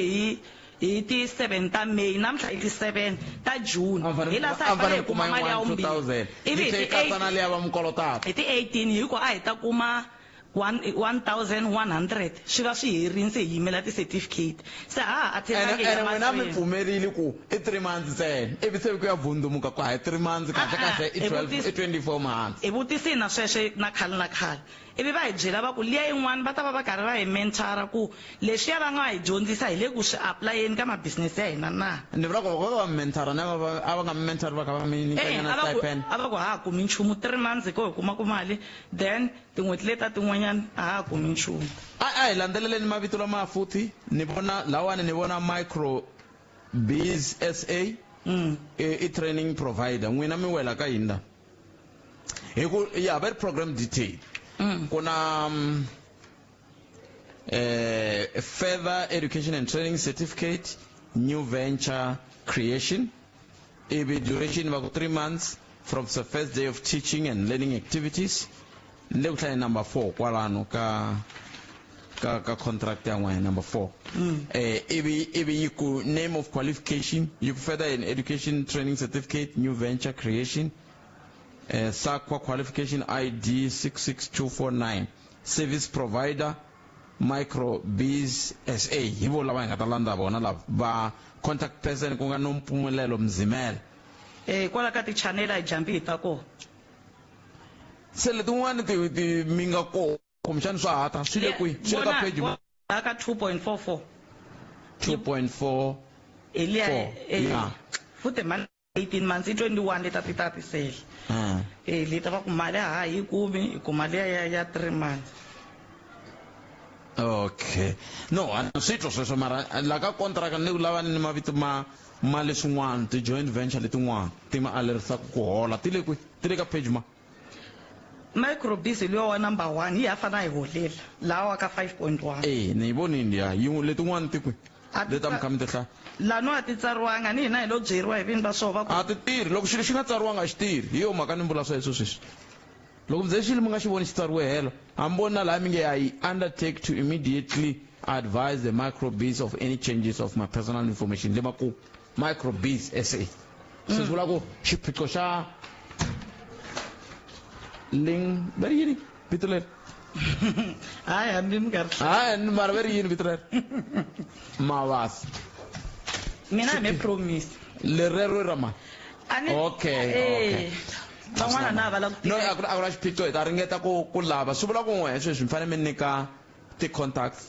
hi ti 7 ta May, namuntlha i ti 7 ta June.
A
Hi laha se a hi
fanele
fanele hi kuma
kuma
mali ya
yin'wana
vumbirhi.
2000.
Ivi
Yi
hi
tlhe yi
ti eight
katsa na liya va mi kolotaka.
Hi ti 18 hi ku a hi ta kuma 1100 swi va swi herile se hi yimela ti-certificate. Se ha ha attendanga
Ene,
hi ya
ene n'wina mi
mahlweni.
pfumerile ku i 3 months ntsena, ivi se ku ya vundumuka ku a hi 3 months, kahle
Ah, ah,
kahle i
hi
12,
vutisi
i 24 months.
Hi vutisile na sweswo na khale na khale. Ivi va hi byela va ku liya yin'wana va ta va va karhi va hi mentor ku leswiya va nga hi dyondzisa hi le ku swi apply-eni ka ma-business ya hina na.
Ni vula ku loko va mentor na a va nga mentor va kha va mi nyika
Eh,
nyana
a va ku
stipend.
a va ku ha ha kumi nchumu 3 months hi ko hi kuma ku mali, then tin'hweti leta tin'wanyana a ha ha kumi nchumu.
A hi landzeleleni mavito lama futhi, ni vona lawani ni vona Micro Biz SA. I training provider. N'wina mi wela ka yini la? Hi ku ya va ri program detail. Ku na further education and training certificate, new venture creation, ivi duration va ku 3 months from the first day of teaching and learning activities. Ni le ku hlayeni number 4 kwalano ka contract ya n'wina number 4. Ivi yi ku name of qualification, yi ku further in education training certificate, new venture creation, SAQA qualification ID 66249, service provider Micro Biz SA. Hi vo lava hi nga ta landza vona lava va contact person ku nga Nompumelelo Mzimela.
Kwala ka ti-channel a hi jampi hi ta kona.
Se letin'wani ti mi nga kona kumbexana swa ha ta swi le kwihi? Swi le ka
Vona,
page
vona ka 2.44.
2.4
Hi liya,
four. Yeah.
futhi mani 18 months i 21 leti a ti tatisela. Eh leti va ku mali a ha yi kumi hi kuma liya ya ya 3 months.
Okay. No, a ni swi twa sweswo mara la ka contract ni ku lava ni mavito ma ma leswin'wana ti-joint venture letin'wana ti ma alerisaka ku hola ti le kwi ti le ka page ma
Microbiz hi luya wa number 1 hi ha fana hi holela lawa ka 5.1.
Eh ni yi vonile ya yin'we letin'wana ti kwi
A ti
leti a mi kha mi ti hlaya
Lano a ti tsariwanga ni hina hi lo byeriwa hi vini va swona va ku
a ti tirhi loko xilo xi nga tsariwanga a xi tirhi hi yo mhaka ni vula sweswo sweswi loko mi ze xilo mi nga xi voni xi tsariwe helo a mi voni na laha mi nge I undertake to immediately advise the microbiz of any changes of my personal information le makumu microbiz SA se swi vula ku xiphiqo xa ling va ri yini vito leri
hayi hambi mi nga ri
hayi mara va ri yini vito leri mavasi
mina hi me promise
lerero i ra mani
a ni
okay okay
Eh, van'wana na va lava ku
no a ku na a ku na xiphiqo hi ta ringeta ku ku lava swi vula ku n'we sweswi mi fanele mi nyika ti-contacts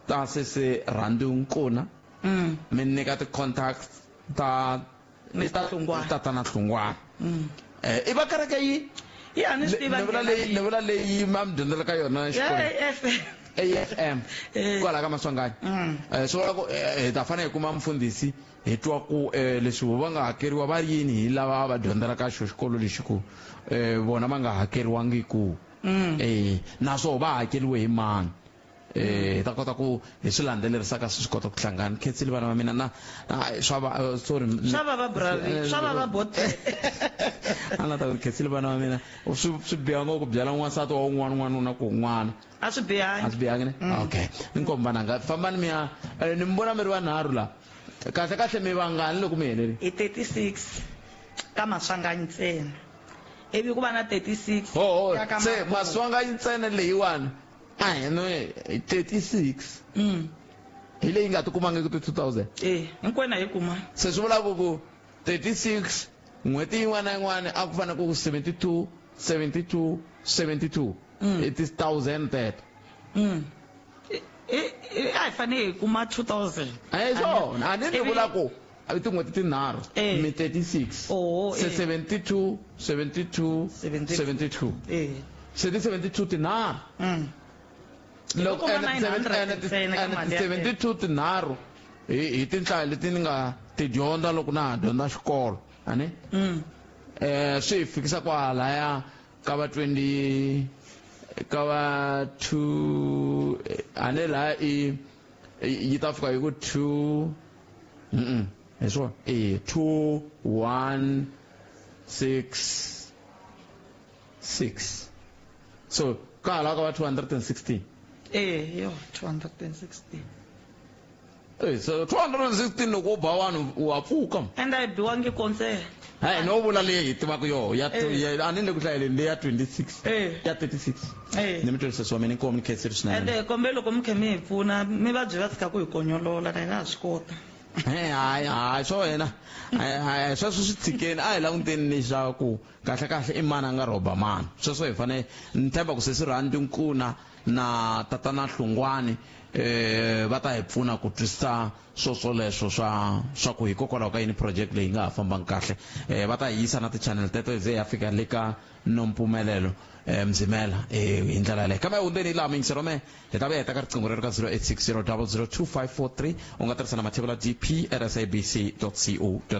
ta sesi Rhandu Nkuna mi nyika ti-contacts ta
Mr. Hlungwana.
tatana Hlungwana eh i va kereke yi
ya ni swi tiva
ni vula leyi ni vula leyi ma mi dyondzela ka yona xikolweni
ya AFM
AFM
Eh.
kwala ka Maswanganyi eh swi vula ku eh, hi ta fanele hi kuma mufundhisi hi twa ku eh, leswi vo va nga hakeriwa va ri yini hi lava va dyondzela ka xo xikolo lexi ku eh, vona va nga hakeriwangi ku eh naswona va hakeriwe hi mani eh hi ta kota ku hi swi landzelerisaka swi kota ku hlangana khensile vana va mina na swa va sorry
swa vava bravi swa vava bote
a na ta ku khensile vana va mina swi swi biha ngopfu ku byela n'wansati wa un'wana n'wanuna ku n'wana
a swi bihangi
a swi bihangi ne okay ni nkomba nanga fambani mi ya ni mi vona mi ri vanharhu la kahle kahle mi vangani loko mi heleri
hi 36 ka Maswanganyi ntsena ivi ku va na 36
ho ho
ya ka
se
Makovo.
Maswanganyi ntsena leyiwani a hi no hi 36 hi leyi nga tikumangiki ti 2000
eh hinkwenu hi kuma
se swi vula ku ku 36 n'hweti yin'wana na yin'wana a ku fanele ku 72 72 72 it is 1000 teto
a hi fanele hi kuma 2000
a hi swona a ni ni vula ku i tin'hweti tinharhu
Eh.
mi 36
Oh,
se
eh.
72 72
72.
72
eh
se ti 72 tinharhu loko
kuma
ene
900
ene
ntsena ka
ene
mali ya
72 tinharhu hi hi tinhlayo leti ni nga ti dyondza loko na ha dyondza xikolo ani eh swi hi fikisa kwalaya ka va 20 ka va 2 ane laha i yi ta fika hi ku 2 hi swona e 2 1 6 6 so ka hala ka va 216
eh yo 216
Eh, so 216 loko u ba vanhu wa pfuka
and a hi biwangi konse
hayi no vula leyi hi tivaka yoho ya
Eh.
a ni le ku hlayeleni leyi ya 26
Eh.
ya 36
Eh.
ni mi twisisa wa mina inkomu ni khensile swinene
ende kombe loko mi kha mi hi pfuna mi vabyi va tshika ku hi konyolola na hina ha swi kota
Eh, hayi hayi swo wena hayi hayi sweswo swi tshikeni a hi languteni leswaku kahle kahle i mani a nga rhoba mani sweswo hi fanele ni tshemba ku sesi Rhandi Nkuna na tatana Hlungwani eh va ta hi pfuna ku twisisa swo swoleswo swa swa ku hikokwalaho ka yini project leyi nga ha fambangi kahle eh va ta hi yisa na ti-channel teto hi ze hi ya fika le ka Nompumelelo eh Mzimela eh hi ndlela yaleyo kambe hundzeni hi laha muyingiseri wa mehe hi ta vuya hi ta ka riqingho rero ka 0860002543 u nga tirhisa na mathevula dp at sabc co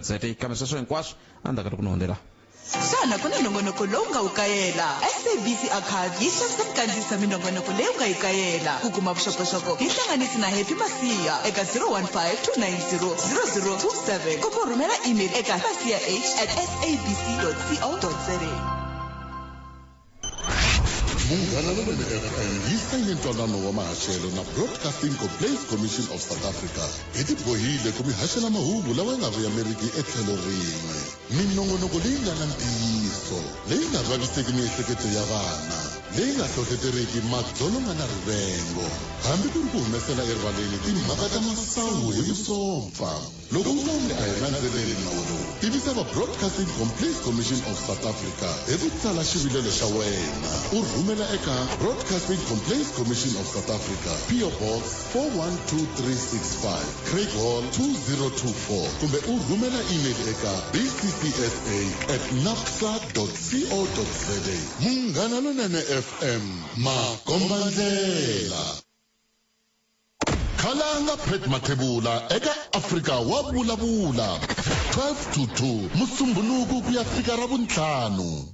za kambe sweswo hinkwaswo endzhaku ka loko ni hundzela
Xana ku na nongonoko lowu nga wu kayela? SABC Archive yi xavisa ku kandziyisa minongonoko leyi u nga yi kayela. Ku kuma vuxokoxoko hi hlanganisi na Happy Masiya eka 015 290 0027 kumbe u rhumela email eka masiyah at sabc.co.za.
Munghana Lonene FM yi sayine ntwanano wa mahaxelo na Broadcasting Complaints Commission of South Africa hi tibohile ku mi haxela mahungu lawa ya nga vuyameriki etlhelo rin'we minongonoko leyi nga na ntiyiso leyi nga vaviseki miehleketo ya vana leyi nga hlohleteriki madzolonga na rivengo hambi ku ri ku humesela erivaleni timhaka ta masangu hi vusompfa. Loko u vona onge a hi landzeleli nawu lowu, tivisa va Broadcasting Complaints Commission of South Africa hi ku tsala xivilelo xa wena u rhumela eka Broadcasting Complaints Commission of South Africa, PO Box 412365, Craighall 2024, kumbe u rhumela email eka bccsa at napsa co za. Munghana Lonene FM, makombandlela. Khalanga Pat Mathebula eka Afrika wa vulavula 12 to 2 Musumbhunuku ku ya fika Ravuntlhanu.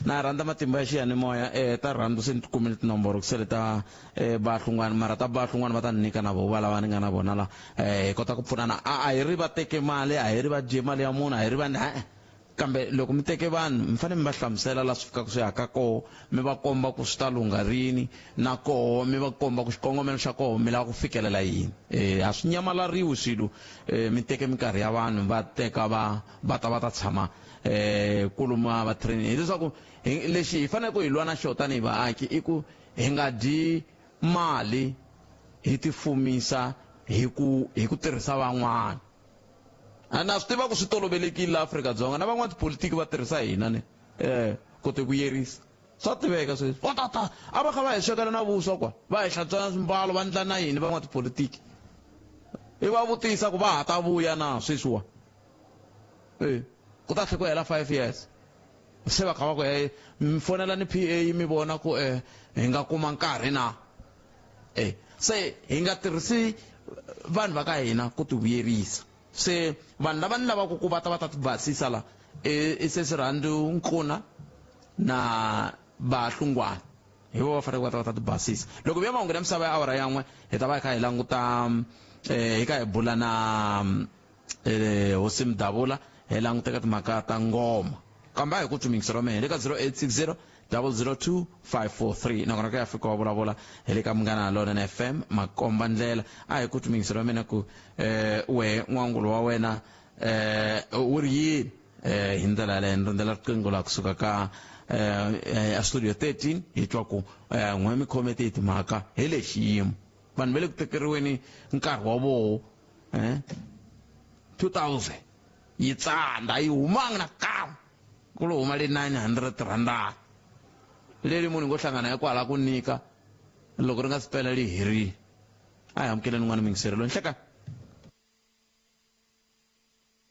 Na rhandza matimba ya xiyanimoya ta rhandzu se ni ti kumile tinomboro ku sele ta bahlungwana mara ta bahlungwana va ta ni nyika na vo va lava ni nga na vona la hi kota ku pfunana a a hi ri va teke mali a hi ri va dye mali ya munhu a hi ri va e kambe loko mi teke vanhu mi fanele mi va hlamusela la swi fikaka swi yaka koho mi va komba ku swi ta lungha rini na koho mi va komba ku xikongomelo xa koho mi lava ku fikelela yini a swi nyamalariwi swilo mi teke minkarhi ya vanhu va teka va va ta va ta tshama kuluma va training hileswaku lexi hi faneleke ku hi lwa na xona tanihi vaaki i ku hi nga dyi mali hi tifumisa hi ku hi ku tirhisa van'wana a na swi tiva ku swi tolovelekile la Afrika-Dzonga na van'watipolitiki va tirhisa hina ne ku ti vuyerisa swa tiveka sweswi va ta ta a va kha va hi swekela na vuswa kwa va hi hlantswa na swimbalo va endla na yini van'watipolitiki i va vutisa ku va ha ta vuya na sweswiwa ku ta tlhe ku hela 5 years se va kha va ku e mi fonela ni PA mi vona ku hi nga kuma nkarhi na se hi nga tirhisi vanhu va ka hina ku ti vuyerisa se vanhu lava ni lavaka ku va ta va ta ti basisa la i se Sirhandzu Nkuna na Bahlungwana hi vo va fanele va ta va ta ti basisa loko vuya mahungu ya misava ya awara yan'we hi ta va hi kha hi languta hi kha hi bula na hosi Mdavula hi languteka timhaka ta ngoma kambe a hi ku twi ra mehe le ka 0860 002 543 nakona ka Afrika wa vulavula hi le ka Munghana Lonene FM makomba ndlela a hi ku twi ra mina ku we n'wangulo wa wena wu ri yini hi ndlela yaleyo ni rindzela riqingho la kusuka ka a studio 13 hi twa ku n'we mi khome tihi timhaka hi le xiyimo vanhu va le ku tekeriweni nkarhi wa voho 2000 yi tsanda yi humanga na kan'we ku lo huma le 900 randana leri munhu ngo hlangana ya kwala ku nyika loko ri nga si pela li herile a hi amukeleni n'wana mingiseri loyi nhleka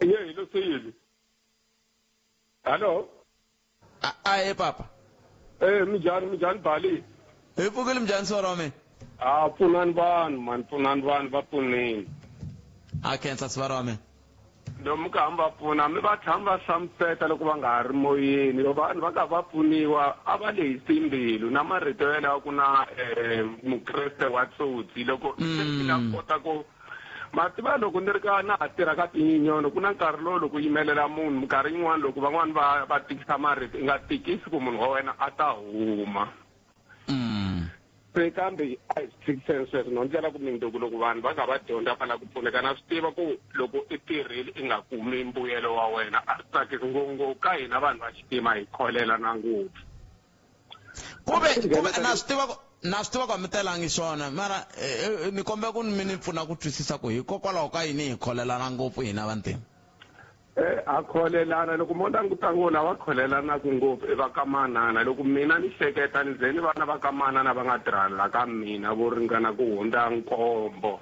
ye hi lo seyili hallo
a papa
minjhani Bali
hi pfukile minjhani swa ra mina
a pfunani vanhu mani pfunani vanhu va pfuneni
a khensa sivara wa mina
lomu ka hamba pfuna mi va tshama va hlamuseta loko va nga ha ri moyeni loko vanhu va ka va pfuniwa a va lehisi mbilu na marito yalawa ku na mukreste wa tsotsi loko se nga kota ku ma tiva loko ni ri ka na ha tirha ka tinyinyoni ku na nkarhi lowu loko yimelela munhu minkarhi yin'wana loko van'wani va va tikisa marito i nga tikisi ku munhu wa wena a ta huma se kambe a hi swi tshikiseni sweswo no ndlela ku mindzuku loko vanhu va nga va dyondza va lava ku pfuneka na swi tiva ku loko i tirhile i nga kumi mbuyelo wa wena a swi tsakisi ngopfungopfu ka hina vanhu va xintima hi kholelana ngopfu
kuve na swi tiva ku na swi tiva ku a mi telangi swona mara ni kombela ku mi ni pfuna ku twisisa ku hikokwalaho ka yini hi kholelana ngopfu hina vantima
a kholelana loko mo languta ngo lava kholelanaka ngopfu i va ka manana loko mina ni hleketa ni ze ni vana va ka manana va nga tirhana la ka mina vo ringana ku hundza nkombo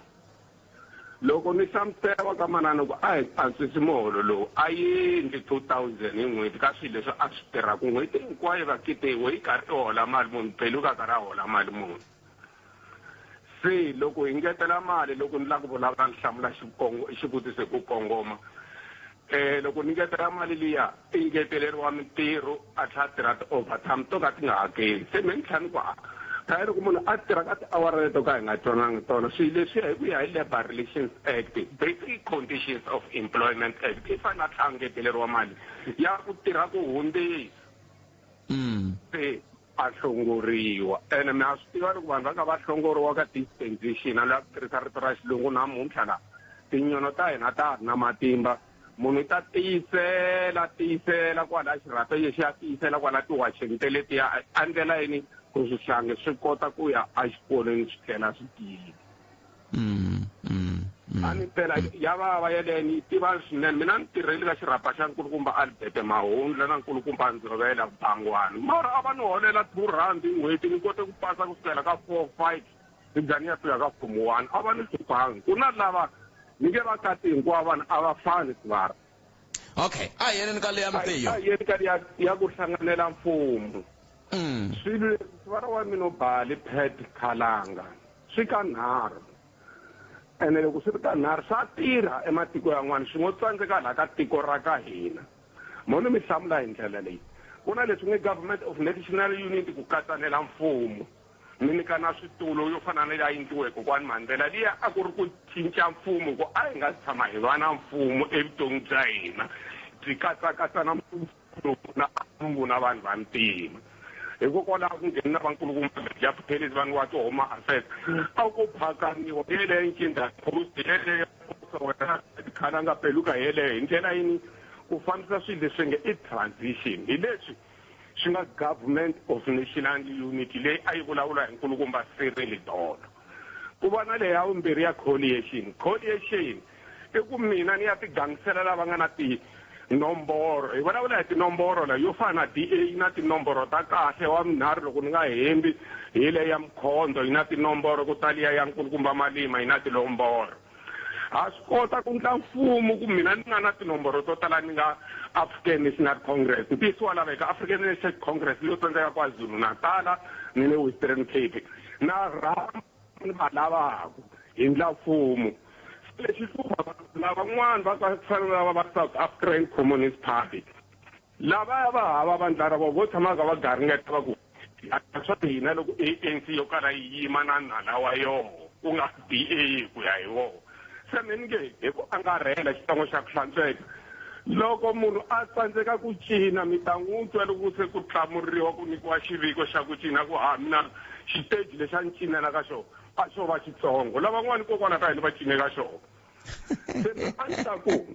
loko ni hlamusela va ka manana ku a hi antswisi muholo lowu a yendli 2000 hi n'hweti ka swilo leswi a swi tirhaka n'hweti hinkwayo va kitiwe yi karhi i hola mali munhu beluka karhi a hola mali munhu se loko hi ngetela mali loko ni lava ku vulavula ni hlamula xivutiso hi ku kongoma loko ni ngetela mali liya i ngeteleriwa mintirho a tlhela a tirha ti-overtime to ka ti nga hakeli se me ni tlhela ni ku phela loko munhu a tirha ka tiawara leto ka hi nga twanangi tona swilo leswiya hi ku ya hi Labour Relations Act Basic Conditions of Employment Act i fanele a tlhela a ngeteleriwa mali ya ku tirha ku hundzisa se a hlongoriwa ene mi a swi tiva loko vanhu va nga va hlongoriwa ka dispensation a lava ku tirhisa rito ra xilungu namuntlha la tinyono ta hina ta ha ri na matimba munhu ta tiyisela tiyisela kwala xirhapa lexi ya tiyisela kwala tiwacheni te letiya a ndlela yini ku swihlangi swi kota ku ya exikolweni swi tlhela swi tiyile.
A ni phela ya vava yeleyo ni yi tiva swinene. Mina ni tirheli ka xirhapa xa nkulukumba Albert Mahundla na nkulukumba Ndzovela Bangwani. Mara a va ni holela R2 hi n'hweti ni kote ku pasa ku sukela ka 4, 5 ni za ni ya fika ka form 1. A va ni hluphangi. Ku na lava ni nge va kati hinkwavo vanhu a va fani sivara.
Okay, a hi yeneni ka leya mtiyo.
A hi yeni ka leya ya ku hlanganela mfumo. Swilo leswi sivara wa mina u bali Pat Khalanga swi ka nharhu. Ene loko swi ri ka nharhu swa tirha ematiko yan'wana swi ngo tsandzeka laha ka tiko ra ka hina. Mo ni mi hlamula hi ndlela leyi. Ku na leswi nge Government of National Unity ku katsanela mfumo. Mi nyikana switulu yo fana na leyi a yi endliwe hi kokwani Mandela liya a ku ri ku cinca mfumo ku a hi nga si tshama hi va na mfumo evuton'wini bya hina byi katsakatsana mfumo na valungu na vanhu va ntima. Hikokwalaho ku nghene na vankulukumba Gadya Buthelezi va ngiwa ti-Home Affairs a ku phakamiwa yeleyo nkingha post yeleyo wena khalanga peluka yeleyo hi ndlela yini ku fambisa swilo leswi nge i transition hi leswi swi nga Government of National Unity leyi a yi vulavula hi nkulukumba Cyril Dolo. Ku va na leyi ya vumbirhi ya coalition. Coalition i ku mina ni ya tigangisela lava nga na tinomboro. Hi vulavula hi tinomboro la yo fana na DA yi na tinomboro ta kahle wa vunharhu loko ni nga hembi hi leyi ya Mkhonto yi na tinomboro ku ta liya ya nkulukumba Malima yi na tilomboro. Ha swi kota ku ndla mfumo ku mina ni nga na tinomboro to tala ni nga African National Congress. Ntiyiso wa laveka African National Congress leyo tsandzeka KwaZulu Natala ni le Western Cape na rhamba ni va lavaku hi ndla mfumo. Se lexi hlupha vanhu lavan'wana va ku fana na lava va South African Communist Party lavaya va hava vandla ra vona vo tshama ka va garingeta va ku swa hina loko ANC yo kala yi yima na nala wa yoho ku nga DA ku ya hi vona. Se mi ni nge hi ku angarhela xitsongo xa ku hlantsweka loko munhu a tsandzeka ku cina mi ta n'wi twa loko se ku tlamuriwa ku nyikiwa xiviko xa ku cina ku ha mina xiteji lexi a ni cinela ka xona a xo va xitsongo lavan'wana kokwana ka hina va cine ka xona se a ni ta ku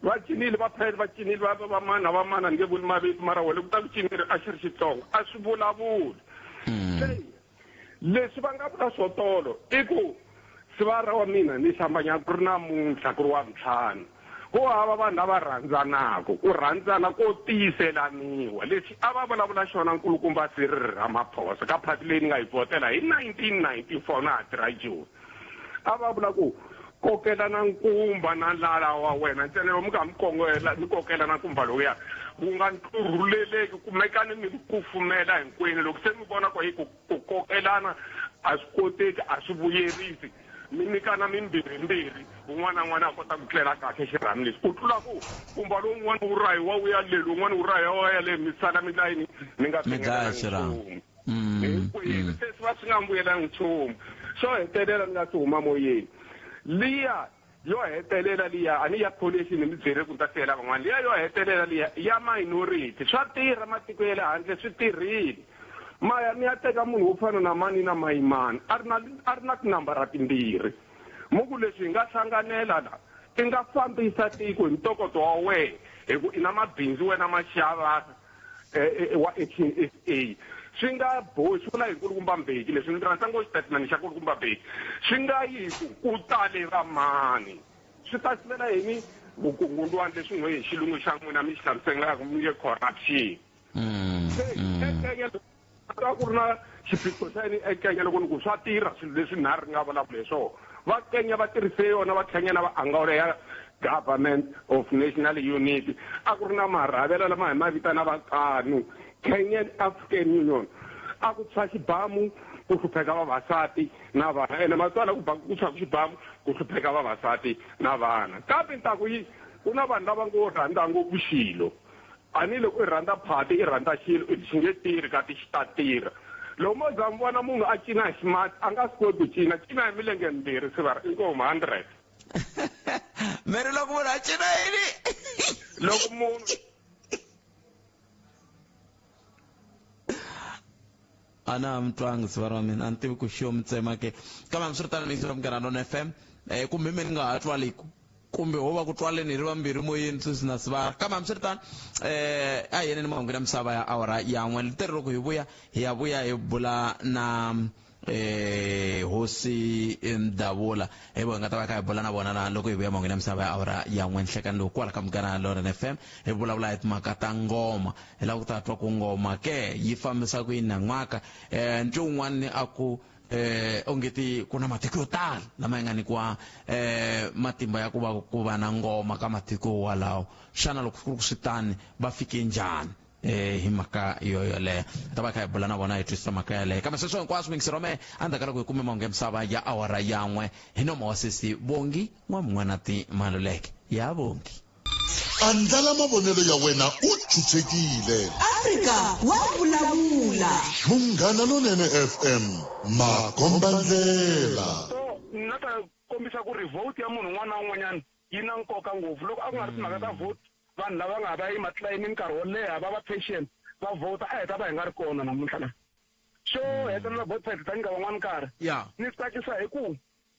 va cinile va phela va cinile va va mana va mana ni nge vuli mavito mara wena ku ta ku cinile a xi ri xitsongo a swi vulavuli se leswi va nga vula swo tolo i ku sivara wa mina ni hlambanya ku ri namuntlha ku ri wa ntlhanu ku hava vanhu lava rhandzanaka ku rhandzana ko tiyiselaniwa leswi a va vulavula xona nkulukumba Cyril Ramaphosa ka phati leyi ni nga yi vhotela hi 1994 na ha tirha Joni a va vula ku kokela na nkumba na lala wa wena ntsena loko mi ka mi kongela mi kokela na nkumba lowuya wu nga ntlurhuleleki kumekani mi kufumela hinkwenu loko se mi vona ku hi ku ku kokelana a swi koteki a swi vuyerisi mi nyikana mimbirhimbirhi un'wana na un'wana a kota ku tlela kahle xirhami lexi ku tlula ku kumba lowun'wana wu rahiwa wu ya le lowun'wana wu rahiwa wu ya le mi sala mi layini mi nga
Mi dlaya xirhami.
Hinkwenu se swi va swi nga mbuyelanga nchumu xo hetelela ni nga si huma moyeni liya yo hetelela liya a ni ya coalition mi byele ku ni ta siyela van'wana liya yo hetelela liya ya minority swa tirha matiko ya le handle swi tirhile maya mi ya teka munhu wo fana na mani na mayimani a ri na a ri na tinambara timbirhi mu ku leswi hi nga hlanganela la i nga fambisa tiko hi ntokoto wa wena hi ku i na mabindzu wena ma xava wa Action SA swi nga bohi swi vula hi nkulukumba Mbeki leswi ni rhandza ngopfu xitatimende xa nkulukumba Mbeki swi nga yi ku ku tale va mani swi ta sivela yini vukungundwani leswi n'we hi xilungu xa n'wina mi xi hlamuselaka mi nge corruption se eKenya a ku ri na xiphiqo xa yini eKenya loko ni ku swa tirha swilo leswi nharhu ni nga vulavula hi swona va Kenya va tirhise yona va tlhela va Angola ya Government of National Unity a ku ri na marhavela lama hi ma vitana va KANU Kenyan African Union a ku tshwa xibamu ku hlupheka vavasati na vana ene matswala ku ba ku tshwa xibamu ku hlupheka vavasati na vana kambe ni ta ku yi ku na vanhu lava ngo rhandza ngopfu xilo a ni loko i rhandza phati i rhandza xilo i xi nge tirhi kati xi ta tirha loko mo za mi vona munhu a cina hi ximatsi a nga swi koti ku cina cina hi milenge mimbirhi sivara inkomu 100
mi ri loko munhu a cina yini
loko munhu
a na ha mi twangi sivara wa mina a ni tivi ku xi yo mi tsema ke kambe hambiswiritano mi yingisela Munghana Lonene FM um kumbe mi ni nga ha twaliku kumbe ho va ku twaleni hi ri vambirhi moyeni sweswi na sivara kambe hambiswiritano um a hi yeneni mahungu ya misava ya awara ya n'we literi loko hi vuya hi ya vuya hi bula na um Hosi Mdavula hi vo hi nga ta va kha hi bula na vona na loko hi vuya mangwini ya misava ya awara ya n'we nhlekani lowu kwala ka Munghana Lonene FM hi vulavula hi timhaka ta ngoma hi lava ku ta twa ku ngoma ke yi fambisa ku yini nan'waka um ntwi wun'wana a ku eh ongeti ku na matiko yo tala lama yi nga nyikiwa eh matimba ya ku va ku va na ngoma ka matiko walawo xana loko ku ri ku swi tani va fike njhani eh hi mhaka yo yoleyo ta va kha hi bula na vona hi twisisa mhaka yaleyo kambe sweswo hinkwaswo mingisero me endzhaku ka loko hi kume mahungu ya misava ya awara yan'we hi nomo wa sesi Bongi N'wamun'wanati Maluleke ya Bongi.
Andlala mavonelo ya wena u chuchekile.
Afrika wa vulavula.
Munghana Lonene FM, makombandlela.
So ni ta kombisa ku ri vote ya munhu un'wana na un'wanyana yi na nkoka ngopfu. Loko a ku nga ri timhaka ta vote, vanhu lava nga va yima tilayinini nkarhi wo leha va va patient va vhota a hi ta va hi nga ri kona namuntlha la. Xo hetelela Botpet hi ta nyika van'wana nkarhi. Ni tsakisa hi ku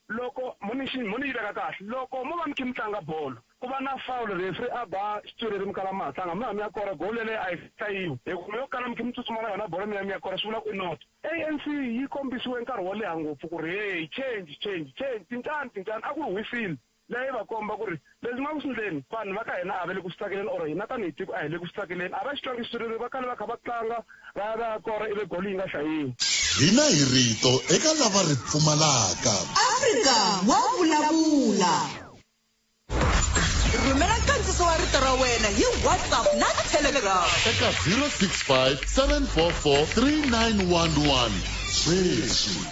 loko mo ni mo ni yi veka kahle, loko mo va mi khe mi tlanga bolo ku va na foul referee a ba xitswiriri mi kala ma ha tlanga mi ya mi ya kora goal yeleyo a yi hlayiwi hi ku mi yo kala mi khe mi tsutsuma na yona bolo mi ya mi ya kora swi vula ku i not. ANC yi kombisiwe nkarhi wo leha ngopfu ku ri hey change change change cincani cincani a ku ri whistle leyi va komba ku ri leswi nga ku swi ndleni vanhu va ka hina a va le ku swi tsakeleni or hina tanihi tiko a hi le ku swi tsakeleni a va xi twangi xitswiriri va kale va kha va tlanga va ya va ya kora ivi golo yi nga hlayiwi.
Hina hi rito eka lava ri pfumalaka.
Afrika wa vulavula. Rhumela nkandziso wa rito ra wena hi WhatsApp na Telegram.
Eka 065 744 3911 sweswi.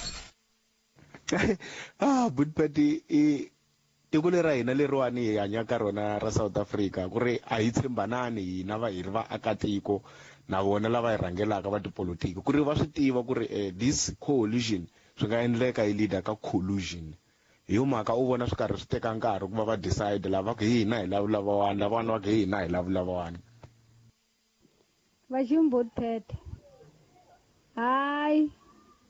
Ah Boetpet i tiko leri ra hina leriwani hi hanya ka rona ra South Africa ku ri a hi tshembanani hina va hi ri vaakatiko na vona lava hi rhangelaka va tipolotiki ku ri va swi tiva ku ri eh, this coalition swi nga endleka yi leader ka collusion Hi yo mhaka u vona swi karhi swi teka nkarhi ku va va decide lava va ku hi hina hi lava lavawani lavawani va ku hi hina hi lava lavawani.
Vaximbutete hayi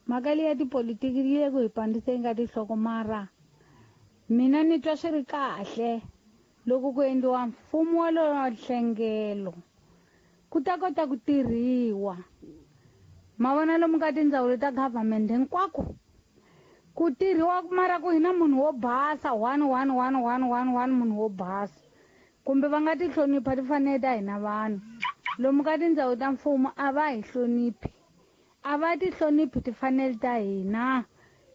mhaka leyi ya tipolitiki yi le ku hi pandziseni ka tinhloko mara mina ni twa swi ri kahle loko ku endliwa mfumo wa lowa nhlengelo ku ta kota ku tirhiwa ma vona lomu ka tindzawulo ta government hinkwako ku tirhiwa mara ku hina munhu wo basa one one one one one one munhu wo basa kumbe va nga ti hlonipha tifanele ta hina vanhu lomu ka tindzawu ta mfumo a va hi hloniphi a va ti hloniphi tifanele ta hina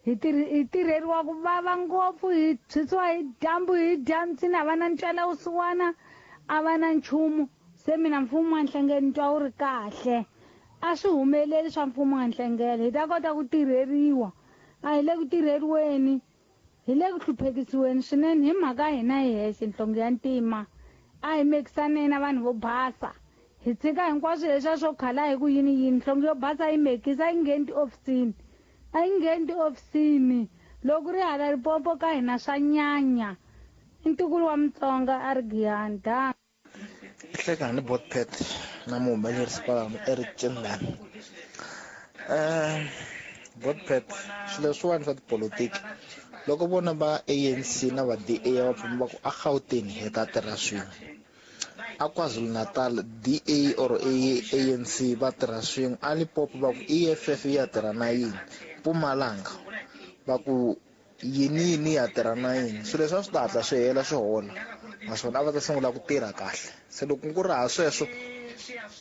hi hi tirheriwa ku vava ngopfu hi tshwisiwa hi dyambu hi dya ntsina a va na ntwela vusiwana a va na nchumu se mina mfumo wa nhlengelo ni twa wu ri kahle a swi humeleli swa mfumo wa nhlengelo hi ta kota ku tirheriwa a hi le ku tirheriweni hi le ku hluphekisiweni swinene hi mhaka hina hi hexe nhlonge ya ntima a hi mekisaneni na vanhu vo basa hi tshika hinkwaswo leswiya swo khala hi ku yini yini nhlonge yo basa yi mekisa yi ngheni tiofisini a yi ngheni tiofisini loko ri hala Limpopo ka hina swa nyanya i ntukulu wa Mutsonga a ri Giyani da.
Hlekani Botpet na muhumelerisi kwalano Eric Cindani um Botpet swilo leswiwani swa tipolotiki loko vona va ANC na va DA va pfuma va ku a Gauteng hi ta tirha swin'we a KwaZulu-Natal DA or ANC va tirha swin'we a Limpopo va ku EFF yi ya tirha na yini Mpumalanga va ku Yini yini ya tirha na yini swilo leswi a swi ta hatla swi hela swi hola naswona a va ta sungula ku tirha kahle se loko ku ri ha sweswo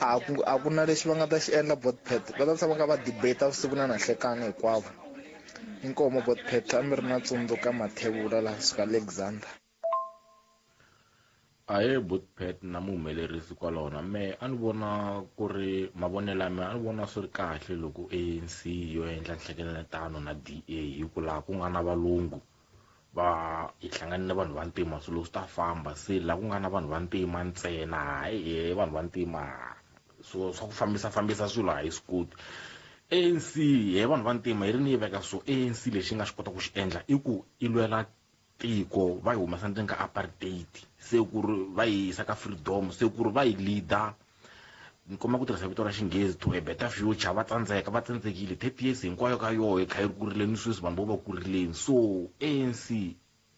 a ku a ku na lexi va nga ta xi endla botpet va ta tshama kha va debate vusiku na nanhlekani hinkwavo inkomo botpet a mi ri na tsundzuka mathevula laha suka Alexander.
Ahee buti Pat na muhumelerisi kwalaho na mehe a ni vona ku ri mavonelo ya mina a ni vona swi ri kahle loko A_N_C yo endla nhlengeletano na D_A hi ku laha ku nga na valungu va yi hlangane na vanhu vantima swilo swi ta famba se laha ku nga na vanhu vantima ntsena hayi he vanhu vantima so swa ku fambisa fambisa swilo a hi swi koti A_N_C he vanhu vantima yi ri ni yi veka so A_N_C lexi yi nga xi kota ku xi endla i ku i lwela tiko va yi humesa ndzeni ka apartheid se ku ri va yi yisa ka freedom se ku ri va yi leader ni komba ku tirhisa vito ra xinghezi to a better future va tsandzeka va tsandzekile 30 years hinkwayo ka yoho yi kha yi ri ku rileni sweswi vanhu vo va kurileni so ANC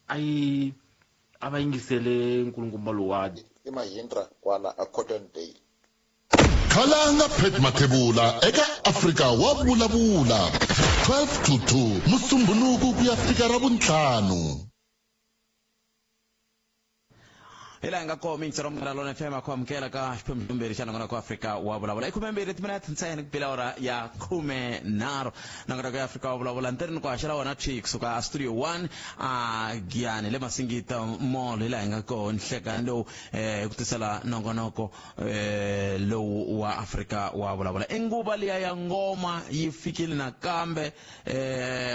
a yi a va yingisele nkulukumba lowa
i Mahindra kwala a Cotton Dale.
Khalanga Pat Mathebula eka Afrika wa vulavula 12 to 2 Musumbhunuku ku ya fika Ravuntlhanu.
Hi laha hi nga koho mintsi ra Munghana Lonene FM a ku amukela ka xiphemu ximbirhi xa nongonoko wa Afrika wa vulavula. I 12 timinete ntsena ku bile awara ya 13. Nongonoko ya Afrika wa vulavula ni ni ku haxela wona thwi kusuka a studio 1 a Giyani le Masingita Mall hi laha hi nga koho nhlekani lowu hi ku tisela nongonoko lowu wa Afrika wa vulavula. I nguva liya ya ngoma yi fikile nakambe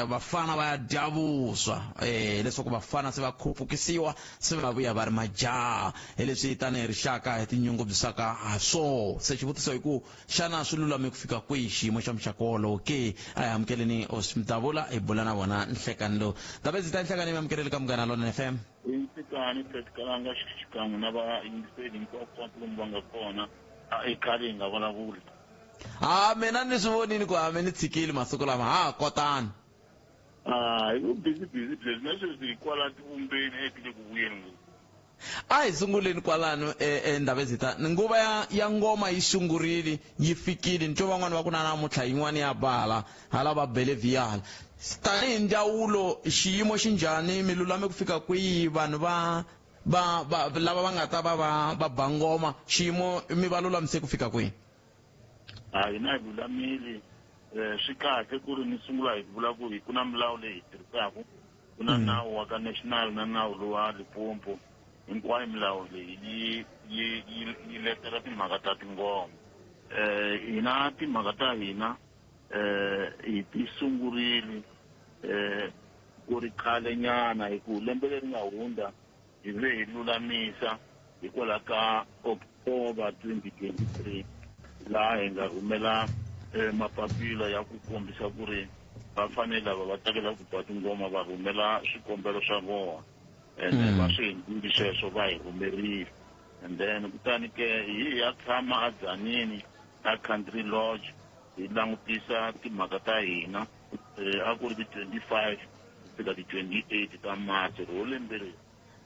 vafana va ya dya vuswa leswaku vafana se va khupukisiwa se va vuya va ri majaha hi leswi tanihi rixaka hi tinyungubyisaka ha swoho. Se xivutiso hi ku xana swi lulame ku fika kwihi xiyimo xa muxaka wolowo ke? A hi amukeleni Hosi Mdavula hi bula na vona nhlekani lowu. Ndabezitha nhlekani mi amukeleli ka Munghana Lonene FM.
I nhlekani Fred Kalanga xikan'we na vayingiseri hinkwako lomu va nga kona. A i khale hi nga vulavuli.
Ha mina ni swi vonile ku ha mi ni tshikile masiku lama ha ha kotani.
Ah, hi ku busy busy byebyi na sweswi hi kwala tivumbeni e ti le ku vuyeni ngopfu.
A hi sunguleni kwalano eNdabezitha. Nguva ya ya ngoma yi sungurile, yi fikile. Ni twe van'wani va ku na namuntlha yin'wani ya bala hala va bele vhiyala. Tanihi ndzawulo xiyimo xi njhani? Mi lulame ku fika kwihi? Vanhu va va va lava va nga ta va va va ba ngoma xiyimo mi va lulamise ku fika kwihi?
A hina hi lulamile. Swi kahle ku ri ni sungula hi ku vula ku hi ku na milawu leyi hi tirhisaka. Ku na nawu wa ka national na nawu lowa Limpopo. Hinkwayo milawu leyi yi yi yi yi letela timhaka ta tingoma. Hina timhaka ta hina hi ti sungurile ku ri khale nyana hi ku lembe leri nga hundza hi ve hi lulamisa hikwalaho ka October 2023 laha hi nga rhumela mapapila ya ku kombisa ku ri va fanele lava va tsakelaka ku ba tingoma va rhumela swikombelo swa vona ene va swi endlile sweswo va hi rhumerile. And then kutani ke hi ya tshama aDzanini a Country Lodge hi langutisa timhaka ta hina a ku ri ti 25 ku fika ti 28 ta March ro lembe leri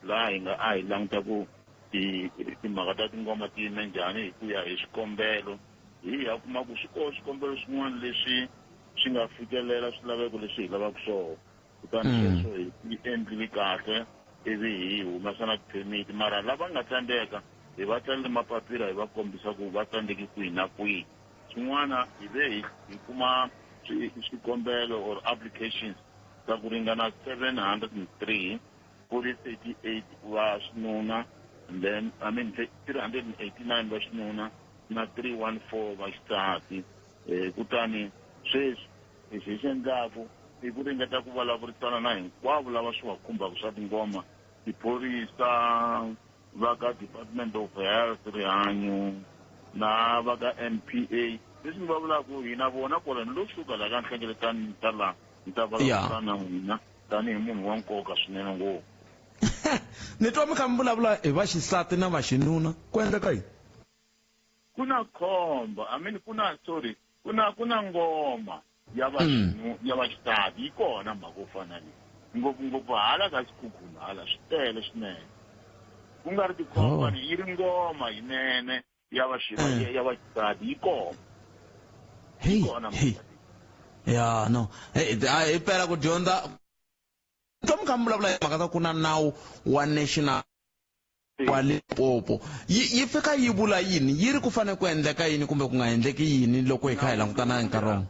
laha hi nga a hi languta ku timhaka ta tingoma ti yime njhani hi ku ya hi swikombelo. Hi ya kuma ku swi koho swikombelo swin'wana leswi swi nga fikelela swilaveko leswi hi lavaka swona. Kutani sweswo hi swi endlile kahle ivi hi humesa na ti-permit. Mara lava nga tsandzeka hi va tsalele mapapila hi va kombisa ku va tsandzeke kwihi na kwihi. Swin'wana hi ve hi kuma swikombelo or applications ta ku ringana 703, ku ri 38 va xinuna and then I mean 389 va xinuna na 314 va xisati. Kutani sweswi lexi hi xi endlaku i ku ringeta ku vulavurisana na hinkwavo lava swi va khumbaka swa tingoma, tiphorisa, va ka Department of Health, rihanyo, na va ka NPA. Leswi ni va vulaka hina vona kwala ni lo suka laha ka nhlengeletano ni ta laha ni ta vulavula na n'wina tanihi munhu wa nkoka swinene ngopfu.
Ni twa mi kha mi vulavula hi va xisati na va xinuna, ku endleka yini?
Ku na khombo, I mean ku na sorry, ku na ku na ngoma ya va ya va xisati yi kona mhaka yo fana leyi. Ngopfungopfu hala ka Xikhukhuna hala swi tele swinene. Ku nga ri tikhomba yi ri ngoma yinene ya va ya va xisati yi kona.
Yi kona mhaka leyi. Ya no, hi pela ku dyondza. Twa mi kha mi vulavula hi mhaka ta ku na nawu wa national wa Limpopo. Yi yi fika yi vula yini? Yi ri ku fanele ku endleka yini kumbe ku nga endleki yini loko hi kha hi langutana na nkarhi wona?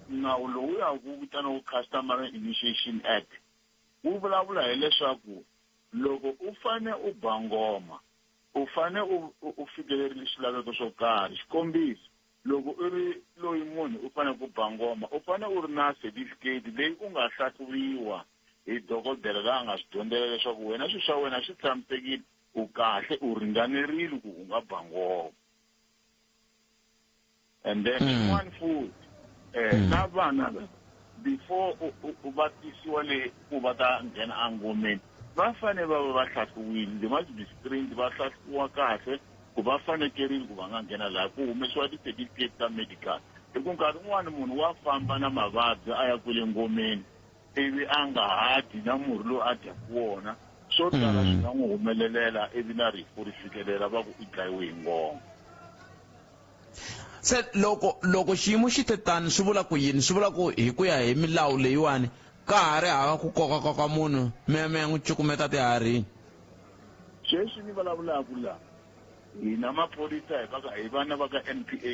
Nawu lowuya wu vitaniwa Customary Initiation Act wu vulavula hileswaku loko u fane u ba ngoma u fane u u fikelerile swilaveko swo karhi. Xikombiso, loko u ri loyi munhu u fanele ku ba ngoma u fane u ri na certificate leyi u nga hlahluviwa hi dokodela la nga swi dyondzela leswaku wena swilo swa wena swi tshamisekile, u kahle, u ringanerile ku u nga ba ngoma. And then xin'wana futhi na vana before u va tisiwa le ku va ta nghena engomeni va fanele va va va hlahluwile, they must be screened, va hlahluwa kahle ku va fanekerile ku va nga nghena laha ku humesiwa ti-certificate ta medical. Hi ku nkarhi wun'wani munhu wa famba na mavabyi a ya kwele ngomeni ivi a nga ha dyi na murhi lowu a dyaka wona, swo tala swi nga n'wi humelelela ivi na rifu ri fikelela va ku i dlayiwe hi ngoma.
Se loko loko xiyimo xi te tani swi vula ku yini? Swi vula ku hi ku ya hi milawu leyiwani ka ha ri hava ku kokakoka munhu mi ya mi ya n'wi cukumeta tiharhini.
Sweswi ni vulavulaka la, hina maphorisa hi va ka hi vana va ka NPA,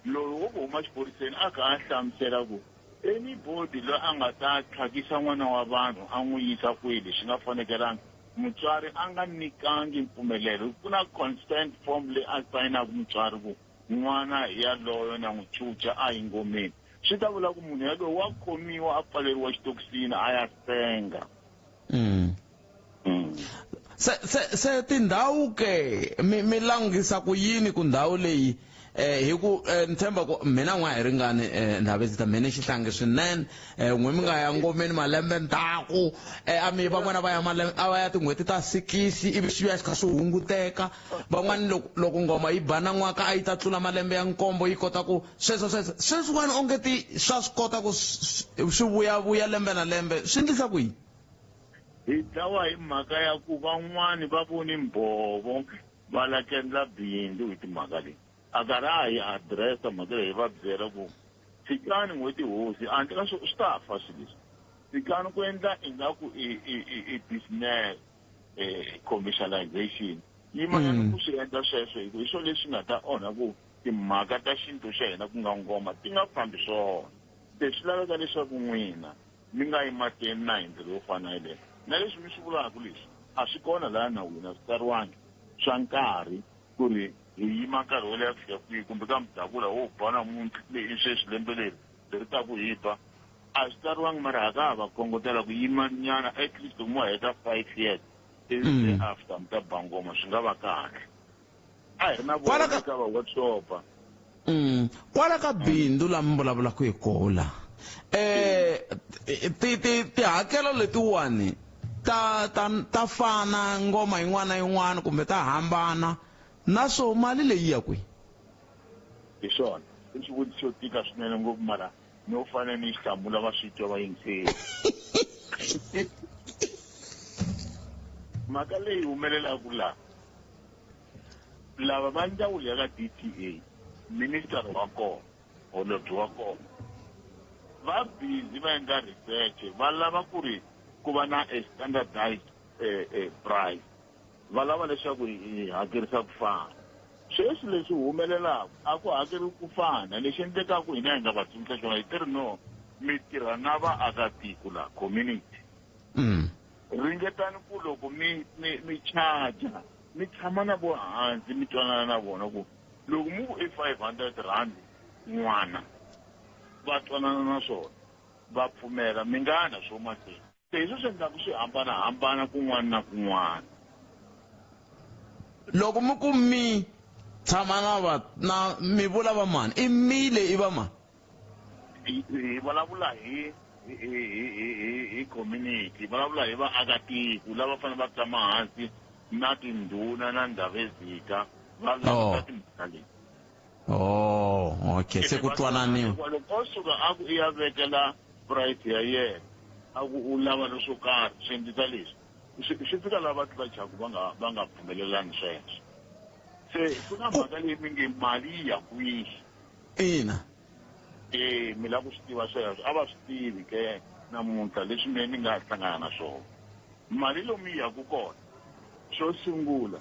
loyi wo ku huma xiphoriseni a kha a hlamusela ku anybody loyi a nga ta tlhakisa n'wana wa vanhu a n'wi yisa kwihi leswi nga fanekelanga, mutswari a nga nyikangi mpfumelelo, ku na consent form leyi a sayinaka mutswari ku n'wana hi yaloyo na n'wi chucha a yi ngomeni, swi ta vula ku munhu yaloye wa khomiwa a pfaleriwa xitokisini a ya senga.
Se se se tindhawu ke mi mi langisa ku yini ku ndhawu leyi eh hi ku eh, ni tshemba ku mina n'wa hi ringani eh, ndhavezita mina xihlangi swinene eh, n'we mi nga ya ngomeni malembe ndzhaku eh, a mi van'wana va ya malembe a va ya tin'hweti ta sikisi ivi swi ya swi kha swi hunguteka van'wana loko loko ngoma yi ba nan'waka a yi ta tlula malembe ya nkombo yi kota ku sweswo sweswo sweswiwani onge ti swa swi kota ku swi vuyavuya lembe na lembe swi endlisa ku yini
Hi dlawa hi mhaka ya ku van'wani va voni mbhovo va la kendla bindzu hi timhaka leti. A karhi a hi addressa mhaka leyi hi va byela ku tshikani n'we tihosi handle ka swo swi ta fa swilo leswi. Tshikani ku endla ingaku i i i i business commercialization. Yimanani ku swi endla sweswo hi ku hi swo leswi nga ta onha ku timhaka ta xintu xa hina ku nga ngoma ti nga fambi swona. Se swi laveka leswaku n'wina mi nga yi mahlweni na hi ndlela yo fana yeleyo. Na leswi mi swi vulaka leswi a swi kona laya nawini, a swi tsariwangi swa nkarhi ku ri hi yima nkarhi wo leha ku fika kwihi kumbe ka mudavula wo ba namuntlha leyi sweswi lembe leri leri taku hi ba a swi tsariwangi mara ha ka ha va khongotela ku yima nyana at least loko mo heta 5 years ivi thereafter mi ta ba ngoma swi nga va kahle. A hi ri na vona eka va workshopa.
Kwala ka bindzu la mi vulavulaka hi koho la eh ti ti tihakelo letiwani ta ta ta fana ngoma yin'wana na yin'wana kumbe ta hambana naswo mali leyi ya kwihi?
Hi swona i xivutiso xo tika swinene ngopfu mara no fanele ni xi hlamula va swi twa vayingiseri. Mhaka leyi humelelaka la lava va ndzawulo ya ka DTA, minister wa kona, holobye wa kona, va busy va endla research va lava ku ri ku va na a standardized price, va lava leswaku hi hakerisa ku fana. Sweswi leswi humelelaka a ku hakeriwi ku fana, lexi endlekaka hina hi nga va tsundzuxa xona hi ti ri no, mi tirha na vaakatiko la community. Ringetani ku loko mi mi mi charger mi tshama na vo hansi mi twanana na vona ku loko mu ku i 500 rand n'wana va twanana na swona va pfumela mi nga na swo mahlweni. Se hi swo swi endlaka swi hambana hambana kun'wana na kun'wana.
Loko mi ku mi tshama na va na mi vula va mani i mi leyi i va mani?
Hi vulavula hi hi hi hi hi community, hi vulavula hi vaakatiko lava fanele va tshama hansi na tindhuna na Ndhavezitha va languta timhaka leti.
Oh, okay, se ku twananiwa.
Loko o suka a ku i ya vekela price ya yena a ku u lava leswo karhi swi endlisa leswi swi swi fika laha va tlulachaku va nga va nga pfumelelani sweswo. Se ku na mhaka leyi mi nge mali yi ya kwihi.
Ina.
E, mi lava ku swi tiva sweswo. A va swi tivi ke namuntlha leswi me ni nga hlangana na swona. Mali lomu yi yaku kona, xo sungula,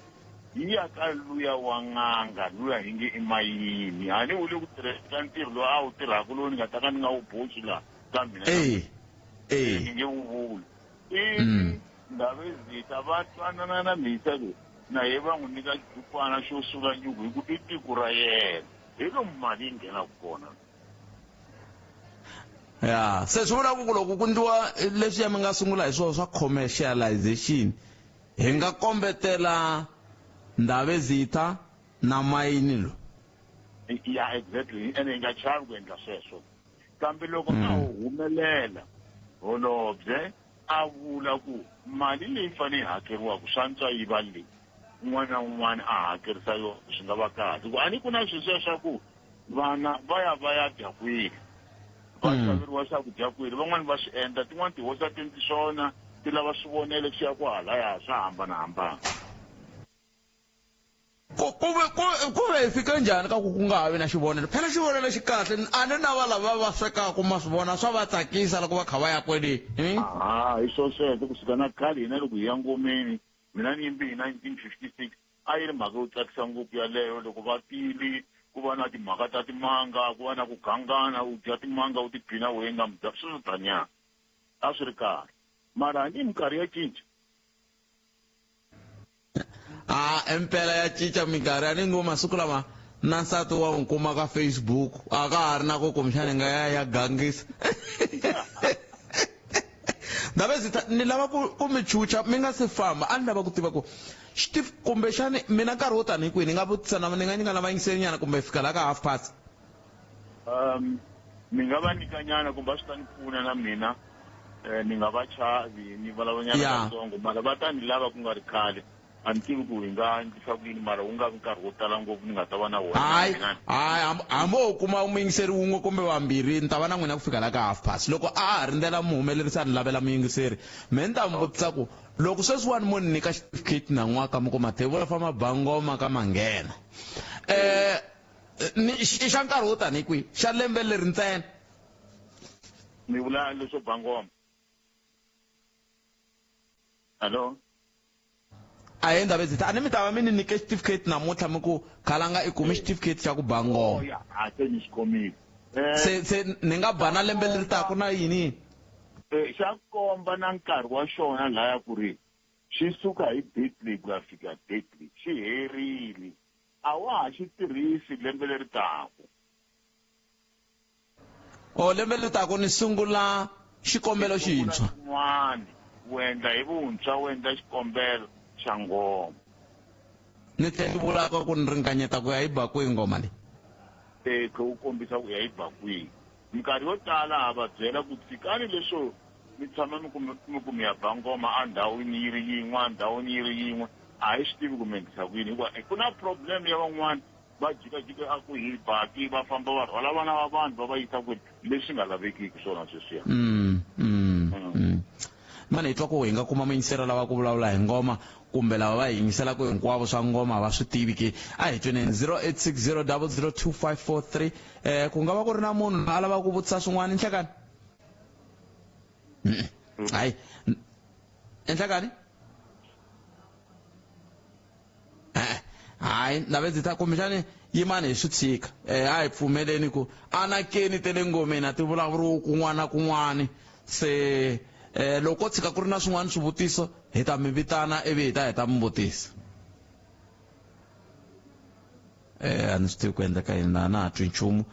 yi ya ka luya wa n'anga, luya hi nge i mayini. A ni wu le ku tirheni ka ntirho lowu a wu tirhaka lowu ni nga ta ka ni nga wu boxi laha ka mina. Ni nge wu vuli. Ivi Ndhavezitha va twanana na Mhisa loyi, na ye va n'wi nyika xidukwana xo sula nyuku hi ku i tiko ra yena. Hi lomu mali yi nghenaka kona.
Ya, se swi vula ku loko ku ndliwa leswiya mi nga sungula hi swona swa commercialization, hi nga kombetela Ndhavezitha na mayini lo.
Ya, exactly, ene hi nga chavi ku endla sweswo. Kambe loko a ho humelela holobye a vula ku mali leyi fanele yi hakeriwaka swa antswa yi va leyi, un'wana na un'wana a hakerisa yona, swi nga va kahle. Hikuva a ni ku na sweswiya swa ku vana va ya va ya dya kwihi, va xaveriwa swakudya kwihi, van'wani va swi endla, tin'wani tihosi a ti endli swona, ti lava swivonele swi ya kwahalaya, swa hambanahambana.
Ku ku ve ku ku ve hi fike njhani ka ku ku nga ha vi na xivonelo? Phela xivonelo xi kahle a ni na va lava va swekaka ma swi vona swa va tsakisa loko va kha va ya kwele.
Ha hi swo sweswo kusuka na khale hina loko hi ya ngomeni mina ni yimbi hi 1956 a yi ri mhaka yo tsakisa ngopfu yaleyo loko va tile ku va na timhaka ta timanga ku va na ku gangana u dya timanga u tiphina wehe nga mudya sweswo taniya a swi ri kahle mara hambi minkarhi ya cinca.
A impela ya cinca minkarhi a ni ngo masiku lama na nsati wa n'wi kuma ka Facebook a ka ha ri na ku kumbexana nga ya ya gangisa Ndabezitha ni lava ku ku mi chucha mi nga se famba a ni lava ku tiva ku xitif kumbexani mina nkarhi wo tani hi kwihi ni nga vutisa na ni nga nyika na vayingiseri nyana kumbe fika la ka half past
um ni nga va nyikanyana kumbe a swi ta ni pfuna na mina um ni nga va chavi ni vulavulanyana katsongo mara va ta ni lava ku nga ri khale a ni tivi ku hi nga endlisa ku yini mara wu nga vi nkarhi wo tala ngopfu ni nga ta va na wona
hayi hayi hambi wo kuma muyingiseri wun'we kumbe vambirhi ni ta va na n'wina ku fika la ka half past loko a ha rindzela muhumelerisi a ni lavela muyingiseri me ni ta mi vutisa ku loko sweswiwani mo ni nyika xitifiketi nan'waka mi ku mathevula fa mabangoma ka manghena um ni i xa nkarhi wo tanihi kwihi xa lembe leri ntsena
mi vula leswo ba ngoma hallo
a hi ndhawu a ni mi ta va mi ni nyike xitifiketi namuntlha mi ku khalanga i kume xitifiketi xa ku ba ngoma
a se ni xi khomile
se se ni nga ba na lembe leri taka na yini
xa komba na nkarhi wa xona laya ku ri xi suka hi date leyi ku ya fika date leyi xi herile a wa ha xi tirhisi lembe leri taka.
O lembe leri taka ni sungula xikombelo xintshwa.
Xin'wana u endla hi vuntshwa u endla xikombelo xa ngoma.
Ni tlhela ni vula ku ni ringanyeta ku ya yi ba kwihi ngoma leyi.
E tlhe u kombisa ku ya yi ba kwihi. Minkarhi yo tala ha va byela ku tshikani leswo mi tshama mi ku mi ku mi ya ba ngoma endhawini yi ri yin'we endhawini yi ri yin'we a hi swi tivi ku mi endlisa ku yini hikuva ku na problem ya van'wana va jikajika a ku hi baki va famba va rhwala vana va vanhu va va yisa kwini leswi nga lavekiki swona sweswiya
Mani hi twa ku hi nga kuma muyingiseri lava ku vulavula hi ngoma kumbe lava va hi yingiselaka hinkwavo swa ngoma va swi tivi ke a hi tweneni 0860 002543 eh ku nga va ku ri na munhu a lavaka ku vutisa swin'wana nhlekani hayi enhlekani e-e hayi ndabezitha kumbexani yimani hi swi tshika um a hi pfumeleni ku anakeni te le ngomeni a ti vulavuriwi kun'wana na kun'wani se um loko ko tshika ku ri na swin'wana swivutiso hi ta mi vitana ivi hi ta hi ta mi vutisa eh a ni swi tivi ku endleka yini na na ha twi nchumu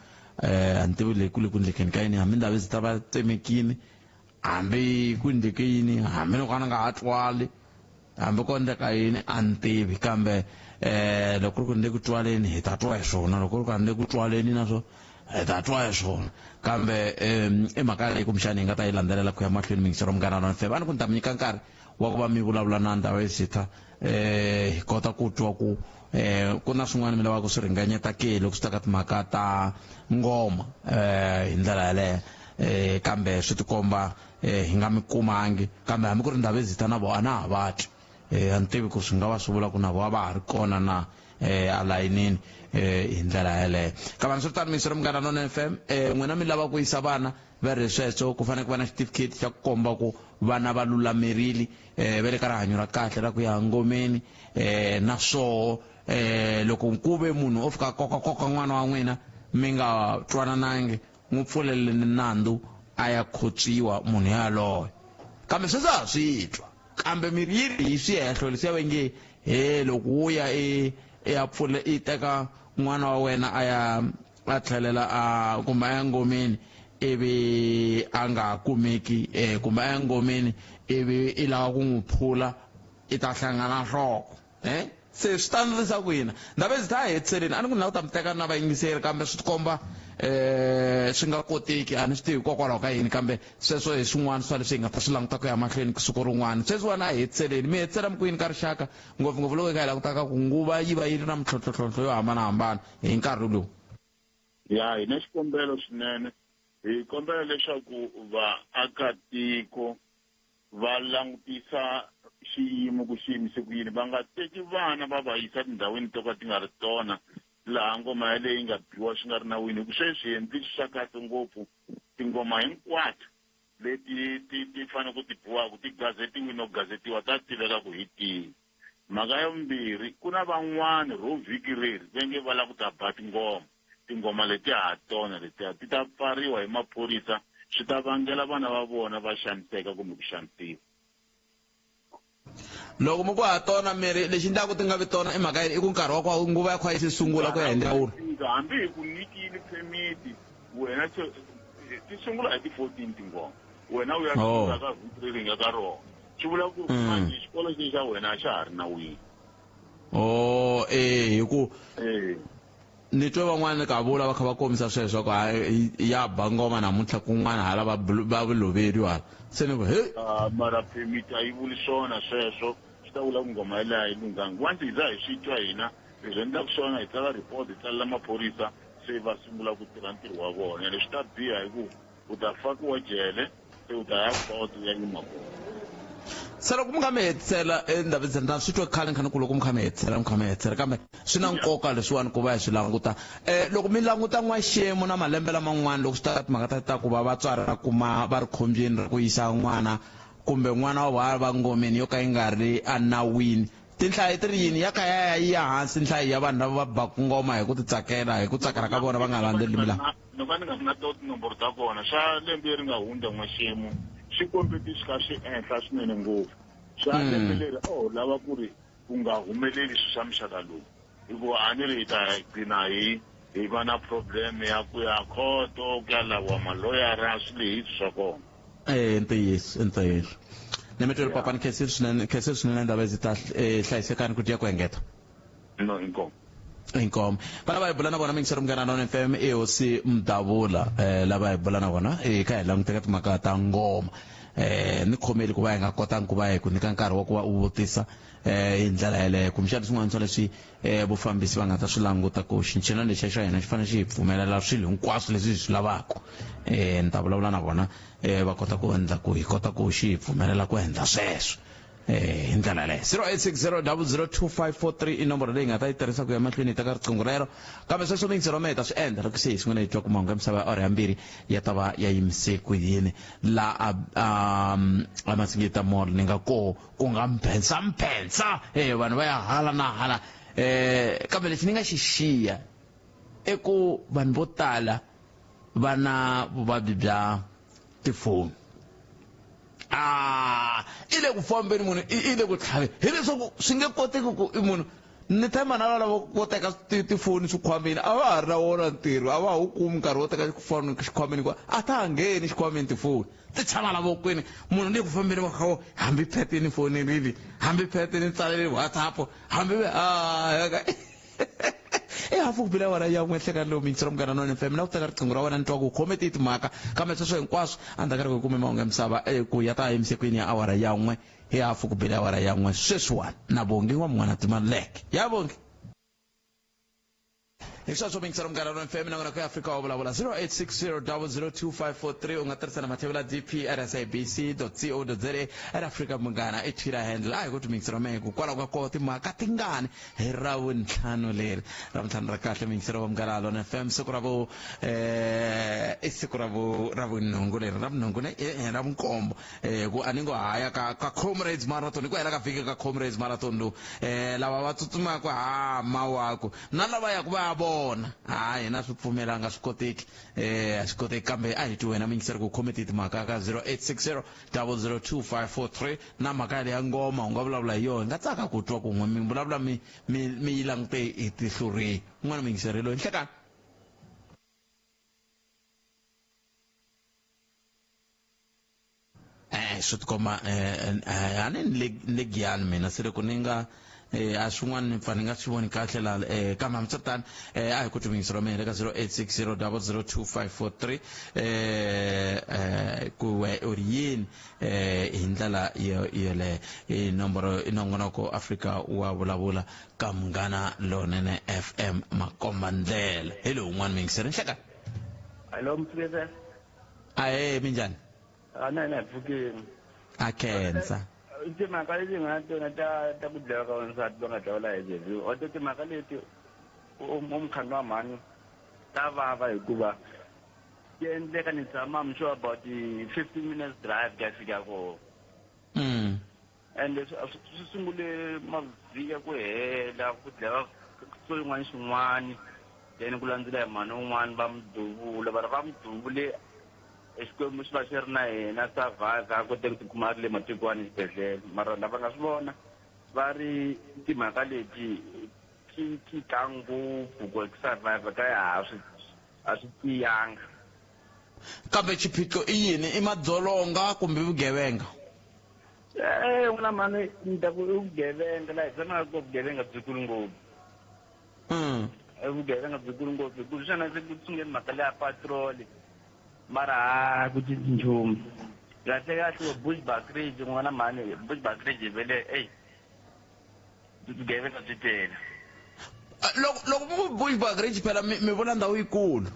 eh a ni tivi leyi ku le ku endlekeni ka yini hambi ndhawu ta va tsemekini hambi ku endleke yini hambi loko a ni nga ha twali hambi ko endleka yini a ni tivi kambe eh loko ri ku ni le ku twaleni hi ta twa hi swona loko ri ku a ni le ku twaleni na swo hi ta twa hi swona kambe um i mhaka leyi kumbexani hi nga ta yi landzelela ku ya mahlweni mingisero munghana lona feva a ni ku ni ta mi nyika nkarhi wa ku va mi vulavula na ndhawu yesitha eh hi kota ku twa ku eh ku na swin'wana mi lavaka ku swi ringanyeta ke loko swi ta ka timhaka ta ngoma eh hi ndlela yaleyo eh kambe swi tikomba eh hi nga mi kumangi kambe hambi ku ri ndhawu yezitha na vona a na ha va twi eh a ni tivi ku swi nga va swi vula ku na vona va ha ri kona na eh alayinini eh hi ndlela yaleyo kambe hambiswiritano miyisero munghana nona FM eh n'wina mi lava ku yisa vana va ri sweswo ku fanele ku va na xitifiketi xa ku komba ku vana va lulamerile um va le ka rihanyo ra kahle ra ku ya ngomeni um na swoho um loko ku ve munhu o fika kokakoka n'wana wa n'wina mi nga twananangi n'wi pfuleleni nandzu a ya khotsiwa munhu yaloye kambe sweswo ha swi twa kambe miri yi ri hi swihehlo leswiya va nge he loko wo ya i ya pfula i teka n'wana wa wena a ya a tlhelela a kumbe a ya ngomeni ivi a nga kumeki eh kumbe a ya ngomeni ivi i lava ku n'wi phula i ta hlangana nhloko eh se swi ta ndlisa ku yini ndhawu ezi ta hetiseleni a ni ku ni lava ku ta mi teka na vayingiseri kambe swi tikomba eh swi nga koteki a ni swi tivi hikokwalaho ka yini kambe sweswo hi swin'wana swa leswi hi nga ta swi languta ku ya mahlweni siku rin'wana sweswiwani a hi hetiseleni mi hetisela mi ku yini ka rixaka ngopfungopfu loko hi kha hi langutaka ku nguva yi va yi ri na mintlhontlhontlhontlho yo hambanahambana hi nkarhi lowu
ya hi na xikombelo swinene hi kombela leswaku vaakatiko va langutisa xiyimo ku xi yimise ku yini. Va nga teki vana va va yisa tindhawini to ka ti nga ri tona laha ngoma yaleyo yi nga biwa swi nga ri nawini, hi ku sweswi hi endli swa kahle ngopfu. Tingoma hinkwato leti ti fanele ku ti biwaka ti gazetiwi no gazetiwa, ta tiveka ku hi tihi. Mhaka ya vumbirhi, ku na van'wani ro vhiki reri va nge va lava ku ta ba tingoma. Tingoma letiya ha tona letiya ti ta pfariwa hi maphorisa, swi ta vangela vana va vona va xaniseka kumbe ku xanisiwa.
Loko mi ku ha tona mi ri lexi endlaka ti nga vi tona i mhaka yini? I ku nkarhi wa kwa nguva ya khwa yi se sungula ku ya hi ndzawulo.
Hambi hi ku nyikile permit wena ti sungula hi ti 14 tingoma, wena u ya sungula ka vhiki leri nga ka rona, swi vula ku manje xikolo xi xa wena a xa ha ri nawini.
Oh, eh, hi ku ni twe van'wana ka vula va kha va kombisa sweswo ku ya ba ngoma namuntlha kun'wana hala va va vuloveri hala, se ni ku he
mara permit a yi vuli swona sweswo, swi ta vula ku ngoma yaleyo a yi lunghanga. Once hi za hi swi twa hina leswi endlaka swona, hi tsala report, hi tsalela maphorisa, se va sungula ku tirha ntirho wa vona. Ene swi ta biha hi ku u ta fakiwa jele, se u ta ya court u ya yima kona.
Se loko mi kha mi hetisela endhaveni, na swi twa khale ni kha ni ku loko mi kha mi hetisela, mi kha mi hetisela, kambe swi na nkoka leswiwani ku va hi swi languta. Loko mi languta n'waxemu na malembe laman'wana, loko swi ta ka timhaka ta ku va vatswari va kuma va ri khombyeni ra ku yisa n'wana kumbe n'wana wa va ngomeni yo ka yi nga ri enawini, tinhlayo ti ri yini? Ya ka ya ya yi ya hansi nhlayo ya vanhu lava va baku ngoma hi ku titsakela, hi ku tsakela ka vona, va nga landzeli milawu.
Ni va ni nga ri na to tinomboro ta kona. Swa lembe leri nga hundza n'waxemu swi kombeti swi kha swi enhla swinene ngopfu. Swa lembe leri a ho lava ku ri ku nga humeleli swilo swa muxaka lowu, hikuva a ni ri hi ta gcina hi hi va na problem ya ku ya khoto, ku ya laviwa maloyara, swi lehisi swa kona.
Eh, ntiyiso, ntiyiso. Ni mi twele papa, ni khensile swinene, khensile swinene ndaba ndzi ta hlayisekani ku dya ku engeta.
No, inkomu.
Inkomu. Va lava hi bula na vona mingisero Munghana Lonene FM i hosi Mdavula, lava hi bula na vona hi kha hi languteka timhaka ta ngoma. Ni khomeli ku va hi nga kotanga ku va hi ku nyika nkarhi wa ku va u vutisa hi ndlela yeleyo, kumbexana swin'wana swa leswi vufambisi va nga ta swi languta ku xinchelani lexiya xa hina xi fanele xi hi pfumelela swilo hinkwaswo leswi hi swi lavaka. Ni ta vulavula na vona va kota ku endla ku hi kota ku xi hi pfumelela ku endla sweswo hi ndlela yaleyo. 0860002543 i nomboro leyi nga ta yi tirhisa ku ya mahlweni hi teka riqingho rero, kambe sweswo mingisero mehe ta swi endla loko se hi sungula hi twa ku mahungu ya misava ya awara ya 2 ya ta va ya yimise ku yini la a Masingita Mall. Ni nga koho ku nga mphensa mphensa, vanhu va ya hala na hala, kambe lexi ni nga xi xiya i ku vanhu vo tala va na vuvabyi bya tifoni. I le ku fambeni munhu, i le ku tlhaveni, hileswaku swi nge koteki ku i munhu ni tshemba na lava vo teka tifoni swikhwameni a va ha ri na wona ntirho, a va ha wu kumi nkarhi wo teka tifoni xikhwameni, hikuva a ta ha ngheni xikhwameni, tifoni ti tshama la vokweni. Munhu le ku fambeni wa kha hambi phete ni fonerile, hambi phete ni tsalele WhatsApp, hambi i hafu ku bila wena ya n'we hlekani lowu mingiselo Munghana Lonene FM na ku teka riqingho ra wena ni twa ku khome ti timhaka, kambe sweswo hinkwaswo endzhaku ka loko hi kume mahungu ya misava ku ya ta yimisekwini ya awara ya 1 hi hafu ku bila awara ya 1 sweswiwani na Bongi n'wa Timaleke ya Bongi. Hi sweswo mingiselo Munghana Lonene FM na wena ku ya Afrika wa vulavula 0860002543, u nga tirhisa na mathevula dp at sabc co za at Afrika Munghana i Twitter handle. A hi ku timingiselo mehe ku kwalaho ka koho timhaka tingani hi Ravuntlhanu leri, Ravuntlhanu ra kahle mingiselo wa Munghana Lonene FM, siku ra vu i siku ra vu ra vunhungu leri, ra vunhungu ne ra vunkombo, ku a ni ngo haya ka Comrades Marathon, hi ku hela ka vhiki ka Comrades Marathon lowu, lava va tsutsumaka ha mawaku na lava yaka va ya vona, ha hina swi pfumelanga, swi koteki, a swi koteki, kambe a hi twi wena mingiseri ku khome ti timhaka ka 0860002543 na mhaka yaleyo ya ngoma u nga vulavula hi yona, hi nga tsaka ku twa kun'we mi vulavula mi mi mi yi langute hi tihlo rihi. Un'wana muyingiseri loyi nhlekani. Swi tikomba a ni ni le Giyani mina, se loko ni nga a swin'wana ni pfa ni nga swi voni kahle la, kambe hambiswiritano a hi ku twi ra mina le ka 0860002543 ku we u ri yini hi ndlela yoleyo. I nomboro i nongonoko Afrika wa vulavula ka Munghana Lonene FM makomba ndlela. Hi lowu un'wana muyingiseri nhlekani.
Hello Mfukeze.
Ahee, minjhani?
A na hina hi pfukeni.
A khensa.
Timhaka leti nga tona ta ta ku dlawa ka wansati va nga dlawa laha Hazyview oto timhaka leti mukhandlu wa mhani ta vava hikuva ti endleka ni tshama I'm sure about 15 minutes drive ku ya fika kona. And leswi a swi sungule mavhiki ya ku hela ku dlawa so yin'wana xin'wani then ku landzela hi mhani un'wana va mi duvula va ri va mi duvule Xikwembu xi va xi ri na yena survive a kote ku tikuma a ri le matikwani exibedhlele mara lava nga swi vona va ri timhaka leti ti tika ngopfu ku survive ka ya ha swi a swi tiyanga.
Kambe xiphiqo i yini? I madzolonga kumbe vugevenga?
Eh, n'wana mhani ni ta ku i vugevenga laha hi tshamaka ko vugevenga byikulu ngopfu. Vugevenga byikulu ngopfu hi ku sweswiwani se ku sungule mhaka leya patrol mara ha ku cinci nchumu. Kahle kahle wa Bushbuckridge n'wana mhani Bushbuckridge vele eyi vugevenga byi tele.
Loko loko mi ku Bushbuckridge phela mi mi vula ndhawu yikulu.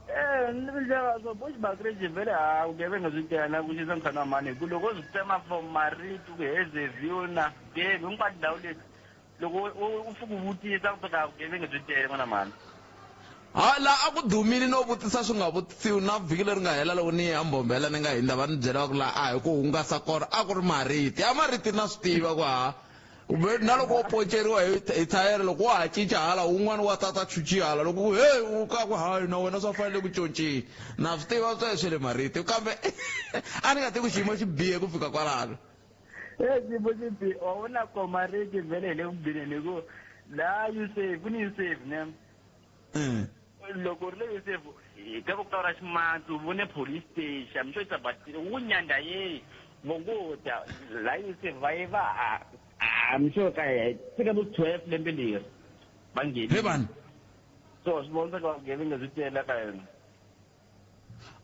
Eh, ni ndlela swo Bushbuckridge vele ha vugevenga byi tele na ku cinca mkhana wa mhani hi ku loko u swi tsema from Mariti ku Hazyview na Gebe hinkwato ndhawu leti loko u fika u vutisa ku ta vugevenga byi tele n'wana mhani.
Ha la a ku dumile no vutisa swi nga vutisiwi na vhiki leri nga hela loko ni ye eMbombela ni nga hindza va ni byela va ku la a hi ku hungasa kona a ku ri mariti a mariti na swi tiva ku ha kumbe na loko wo ponceriwa hi hi thayere loko wa ha cinca hala wun'wana wa tata chuchi hala loko ku hey u ka ku hayi na wena swa fanele ku concile na swi tiva sweswo le mariti kambe a ni nga tivi ku xiyimo xi bihe ku fika kwalano.
E xiyimo xi bihe wa vona ko mariti vhele hi le ku bineni hi ku laha you save ku ni you save ne loko u ri le you save hi ka voko ra ximatsi u vone police station I'm sure it's about wu nyanda ye vongo ta la you save va ye va I'm sure ka fika vo 12 lembe leri va ngheni
he vanhu
so swi vonisa ka vugevenga byi tele ka yona.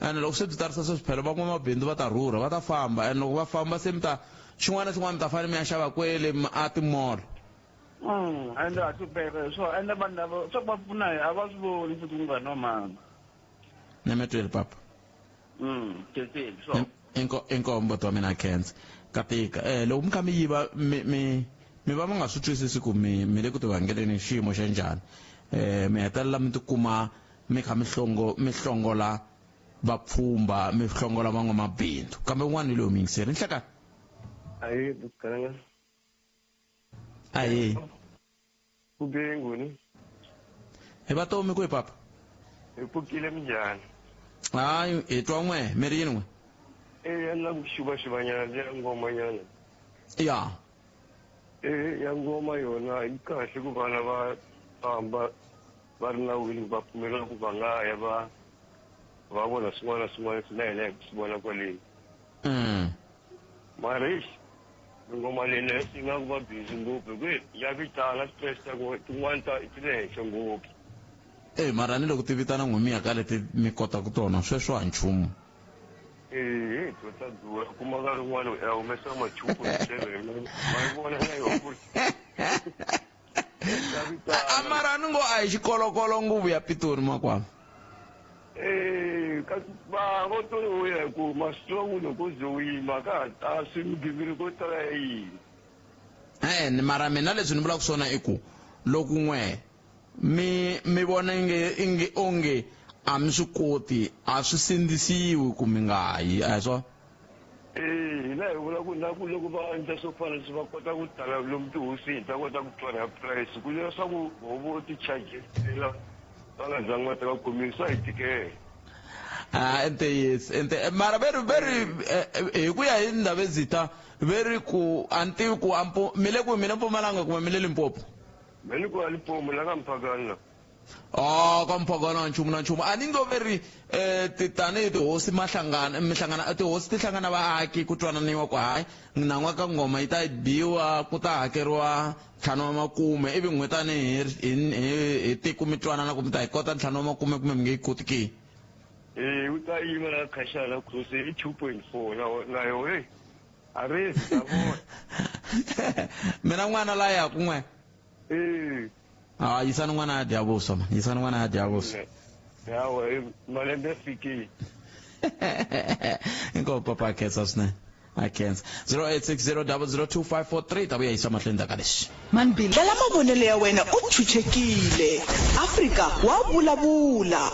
Ene loko se byi tarisa sweswi phela van'wamabindzu va ta rhurha va ta famba ene loko va famba se mi ta xin'wana na xin'wana mi ta fanele mi ya xava kwele a ti-mall.
Ende ha hlupheka hi swona ende vanhu lava swa ku va pfuna hi a va swi voni futhi ku nga nwa mali.
Nemetweli papa.
Khensile swona.
Inkomu buti wa mina khensa. Ka tika. Eh loko mi kha mi yiva mi mi mi va mi nga swi twisisi ku mi mi le ku tivangeleni xiyimo xa njhani. Eh mi hetelela mi tikuma mi kha mi hlongo mi hlongola vapfhumba mi hlongola van'wamabindzu kambe un'wana hi loyi muyingiseri nhlekani.
Ahee buti
Ahee.
Pfukile nguni.
Hi va tomi kwihi papa?
Hi pfukile minjhani?
Hayi hi twa n'we mi ri yini n'we?
Eya na ku xuvaxuvanyana liya ngomanyana.
Ya.
E ya ngoma yona yi kahle ku vana va famba va ri nawini va pfumelela ku va nga ya va va vona swin'wana na swin'wana leswi na hina hi swi vona kwaleni. Mara eish ngoma leyi na yi nga ku va busy ngopfu hi ku ya vitana stress ta ku tin'wana ta ti le henhla ngopfu.
E mara ni loko ti vitana n'we mi ya ka leti mi kotaka tona sweswo a nchumu.
Ehe to ta durha kuma nkarhi wun'wana ya humesa ma 2.7 ma yi vona na yona ku ri
A mara ni ngo a hi xikolokolo nguvu ya Pitori makwavo.
Eh, ka va vo to u ya ku ma-strong loko u ze u yima ka ha ta swi migingiriko yo tala ya yini.
E-e mara mina leswi ni vulaka swona i ku loko n'we mi mi vona inge inge onge a mi swi koti a swi sindzisiwi ku mi nga yi a hi swona?
Ee, hina hi vula ku na ku loko va endla swo fana leswi va kota ku tala lomu tihosini ta kota ku twana price ku leswaku vo ti-chargesela va nga zangi va teka khomini swa hi tikela.
Ah, i ntiyiso i ntiyiso mara ve ri ve ri hi ku ya hi Ndhavezitha ve ri ku a ni tivi ku a mi le kwihi mi le Mpumalanga kumbe mi le Limpopo?
Me ni ku a Limpopo la ka Mphakani la.
Oh, ka Mphakani a nchumu na nchumu a ni ngo ve ri tanihi tihosi ma hlangana mi hlangana tihosi ti hlangana vaaki ku twananiwa ku hayi nan'wa ka ngoma yi ta biwa ku ta hakeriwa ntlhanu wa makume ivi n'we tanihi hi hi tiko mi twanana ku mi ta yi kota ntlhanu wa makume kumbe mi nge yi koti ke?
Ee, u ta yima la khashana cross i 2.4 na na yo hey a ri ta vona.
Mina n'wana la yaku n'we.
Ee.
Ah, yisani n'wana a dya vuswa man, yisani n'wana a dya vuswa.
Yawa, malembe ya fikile.
Inkomu papa khensa swinene. A khensa. 0860002543 ta vuya yisa mahlweni ndzhaku ka leswi.
Manbila. Tala mavonelo ya wena u chuchekile. Afrika wa vulavula.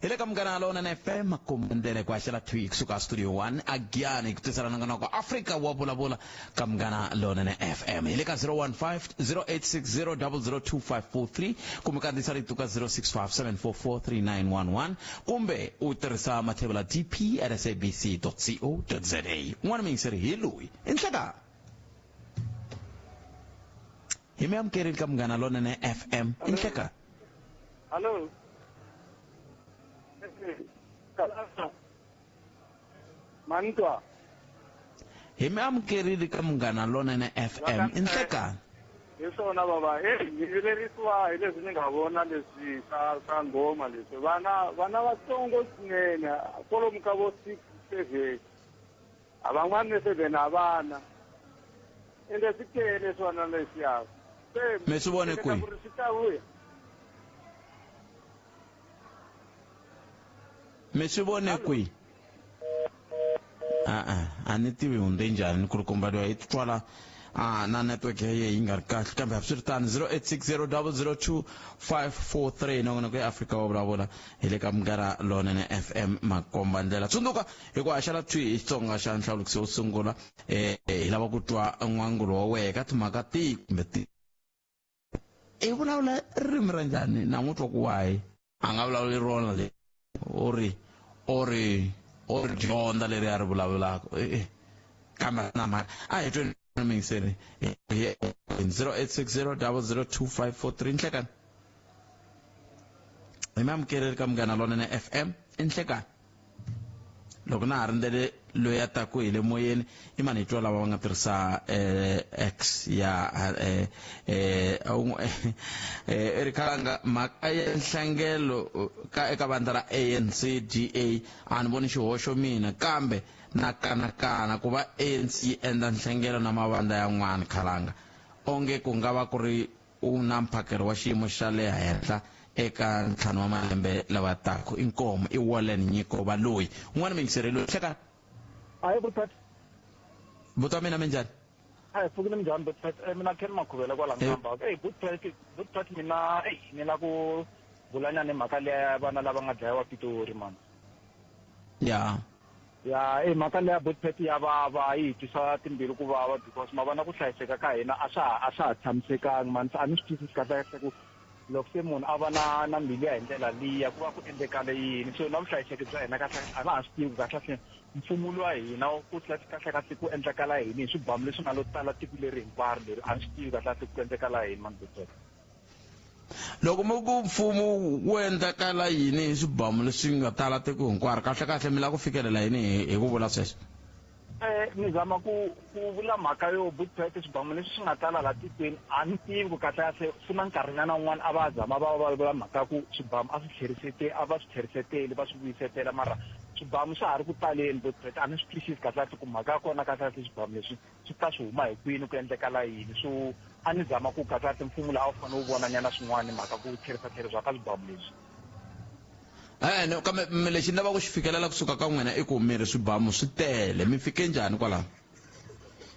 Hi le ka Munghana Lonene FM makumendele ku haxela thwi kusuka studio 1 agiyani ku tisela nongonoko Afrika wa vulavula ka Munghana Lonene FM hi le ka 015 0860 002543 kumbe kandziyisa rito ka 065 744 3911 kumbe u tirhisa mathebula dp at sabc co za. Un'wana muyingiseri hi loyi i nhlekani hi mi amukerile ka Munghana Lonene FM i nhlekani.
Hallo. Mantwa.
Hi mi amukerile ka Munghana Lonene FM i nhlekani.
Hi swona bava, hey ni vilerisiwa hi leswi ni nga vona leswi swa swa nghoma leswi vana vana vatsongo swinene kwalomu ka vo 6 7 a van'wana ni 7 a vana ende swi tele swona leswiya se
Mi swi vone kwihi?
ku ri swi ta vuya.
Mi swi vone kwihi? A-a, a ni tivi hundze njhani nkulukumba loyi i twala a na network ya yehe yi nga ri kahle kambe hambiswiritano 0860002543 nongonoko ya Afrika wa vulavula hi le ka Munghana Lonene FM makomba ndlela tsundzuka hi ku haxela thwi hi Xitsonga xa nhlawulikiso wo sungula eh hi lava ku twa n'wangulo wa wehe ka timhaka tihi kumbe tihi i vulavula ririmi ra njhani na n'wi twa ku wahi a nga vulavuli rona leri u ri u ri u ri dyondza leri a ri vulavulaka e kambe na mhaka a hi tweni muyingiseri hi 0860 002543 nhlekani hi mi amukeleri ka Munghana Lonene FM i nhlekani loko na ha rindzele loyi a taku hi le moyeni i mani hi twa lava va nga tirhisa eh, x ya eh, eh, eh, ri khalanga mhaka ya nhlangelo ka eka vandla ra ANC DA a ni voni xihoxo mina kambe na kanakana ku va ANC yi endla nhlengelo na mavandla yan'wana khalanga onge ku nga va ku ri U na mphakelo wa xiyimo xa le henhla eka ntlhanu wa malembe lawa taka. Inkomu i Wallen Nyiko Baloyi. Un'wana muyingiseri loyi. Hlekani.
Ahee Butpet.
Buti wa mina minjhani?
Ahee pfukile minjhani Butpet? Eh, mina Ken Makhuvela kwala Nkamba. Hey Butpet, Butpet mina ey ni la ku bulanyana hi mhaka liya ya vana lava nga dlayiwa Pitori man.
Ya.
Ya e mhaka leya Botpet ya vava yi hi twisa timbilu ku vava because ma vona ku hlayiseka ka hina a swa ha a swa ha tshamisekangi mani se a ni swi twisisi kahle kahle ku loko se munhu a va na na mbilu ya hi ndlela liya ku va ku endlekale yini so na vuhlayiseki bya hina kahle a na ha swi tivi kahle kahle mfumo lowa hina ku kahle kahle ku endlakala yini hi swibamu leswi nga lo tala tiko leri hinkwaro leri a ni swi tivi kahle kahle ku endlekala yini mani Botpet.
Loko mi ku mfumo wu endlakala yini hi swibamu leswi nga tala tiko hinkwaro, kahle-kahle mi lava ku fikelela yini hi ku vula sweswo?
Eh, ni zama ku ku vula mhaka yo Butpet swibamu leswi swi nga tala laha tikweni a ni tivi ku kahle-kahle swi na nkarhinyana wun'wana a va zama va va vula mhaka ya ku swibamu a swi tlherisete a va swi tlheriseteli va swi vuyisetela mara swibamu swa ha ri ku taleni Butpet a ni swi twisisi kahle-kahle ku mhaka ya kona kahle-kahle swibamu leswi swi ta swi huma hi kwini ku endlekala yini so a ni zama ku kahle mfumo laha a wu fanele wu vona nyana swin'wana mhaka ku tlherisa tlherisiwa ka swibamu leswi.
E-e no, kambe lexi ni lavaka ku xi fikelela kusuka ka n'wina i ku mi ri swibamu swi tele mi fike njhani kwalano?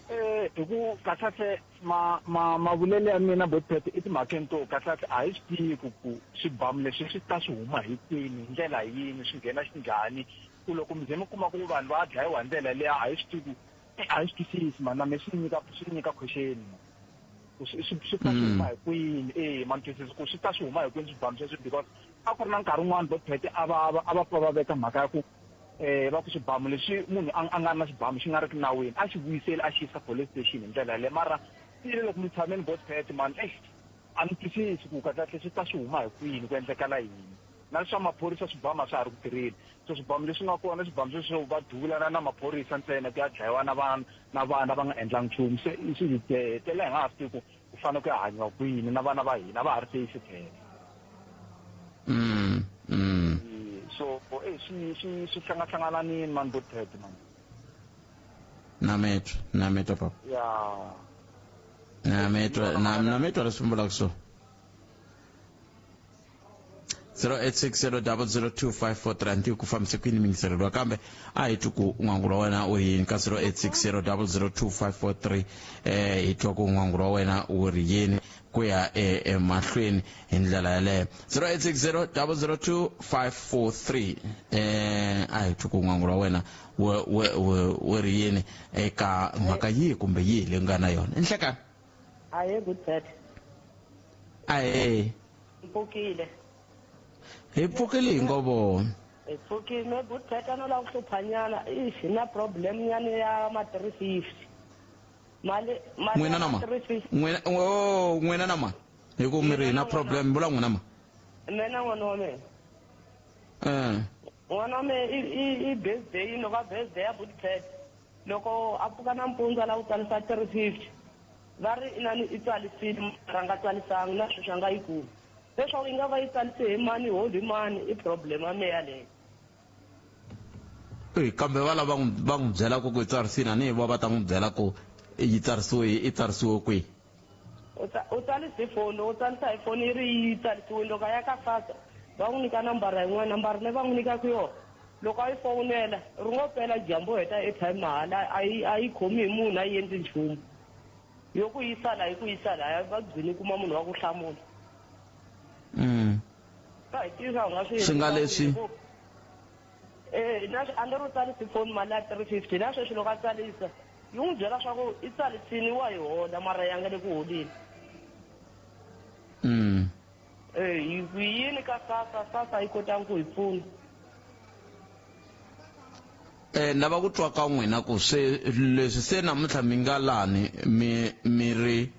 Eh, hi ku kahlekahle ma ma mavulelo ya mina Botpet i timhakeni to kahlekahle a hi swi tivi ku ku swibamu leswi swi ta swi huma hi kwini hi ndlela yini swi nghena xinjhani ku loko mi ze mi kuma ku vanhu va dlayiwa hi ndlela liya a hi swi tivi ku a hi swi twisisi mani na me swi nyika swi nyika question ku swi swi swi ta swi huma hi kwini eh ma ni twisisi ku swi ta swi huma hi kwini swibamu sweswi because a ku ri na nkarhi wun'wani bo phete a va a va pfa va veka mhaka ya ku eh va ku swibamu leswi munhu a a nga na xibamu xi nga ri ki nawini a xi vuyiseli a xi yisa police station hi ndlela yaleyo mara tile loko mi tshameni bot phete mani eish a ni twisisi ku kahlekahle swi ta swi huma hi kwini ku endlekala yini na swa maphorisa swibamu a swa ha ri ku tirheni so swibamu leswi nga kona swibamu sweswo va duvulana na maphorisa ntsena ku ya dlayiwa na vana na vana va nga endlangi nchumu se swi hi hetelela hi nga ha swi tivi ku ku fanele ku ya hanyiwa kwini na vana va hina va ha ri safe phela. So e swi swi swi hlangahlangananini mani bo Ted mani.
Na mi twa na mi twa papa.
Ya.
Na mi twa na mi twa leswi mi vulaka swona. 0860002543 a ni tivi ku fambise kwini mingiseleriwa kambe a hi twi ku n'wangulo wa wena u ri yini ka 0860002543 eh hi twa ku n'wangulo wa wena wu ri yini ku ya emahlweni hi ndlela yaleyo 0860002543 eh a hi twi ku n'wangulo wa wena wu ri yini eka mhaka yihi kumbe yihi leyi nga na yona inhlekani
Ahee good pet.
Ahee.
Mpfukile.
Hi pfukile hi ngo vona.
Hi pfukile me good pet a no lava ku hluphanyana ixi na problem nyana ya ma 350. Mali mali
N'wina na ma? N'wina oh n'wina na ma? Hi ku mi ri na problem vula n'wina ma?
Mina n'wana wa mina.
Eh.
N'wana wa mina i i birthday no va birthday ya good pet. Loko a pfuka nampundzu a lava ku tsarisa 350, va ri inani i tsalisile mara a nga tsalisanga na sweswi a nga yi kumi. Leswaku yi nga va yi tsalise hi mani yi holi hi mani i problem ya me yaleyo.
E, kambe va lava va n'wi byelaka ku yi tsarisile a ni hi vo va ta n'wi byela ku yi tsarisiwe i tsarisiwe kwihi.
U tsa u tsalisa hi foni loko u tsalisa hi foni yi ri yi tsalisiwile loko a ya ka SASSA va n'wi nyika nambara yin'wana nambara leyi va n'wi nyikaka yona loko a yi fowunela ri ngo pela dyambu u heta airtime mahala a yi a yi khomi hi munhu a yi endli nchumu yo ku yisa la yi ku yisa laya va gcini kuma munhu wa ku hlamula va hi tivisa u nga swi
Swi nga
endlisa
leswi-
ku Eh, na a ni ri u tsalisi foni mali ya 350 na sweswi loko a tsalisa yi n'wi byela swa ku i tsalisini wa yi hola mara ya nga le ku holeni Eh, yi ku yini ka sasa sasa yi kotanga ku hi pfuna
Eh lava ku twa ka n'wina ku se leswi se namuntlha mi nga lani mi mi ri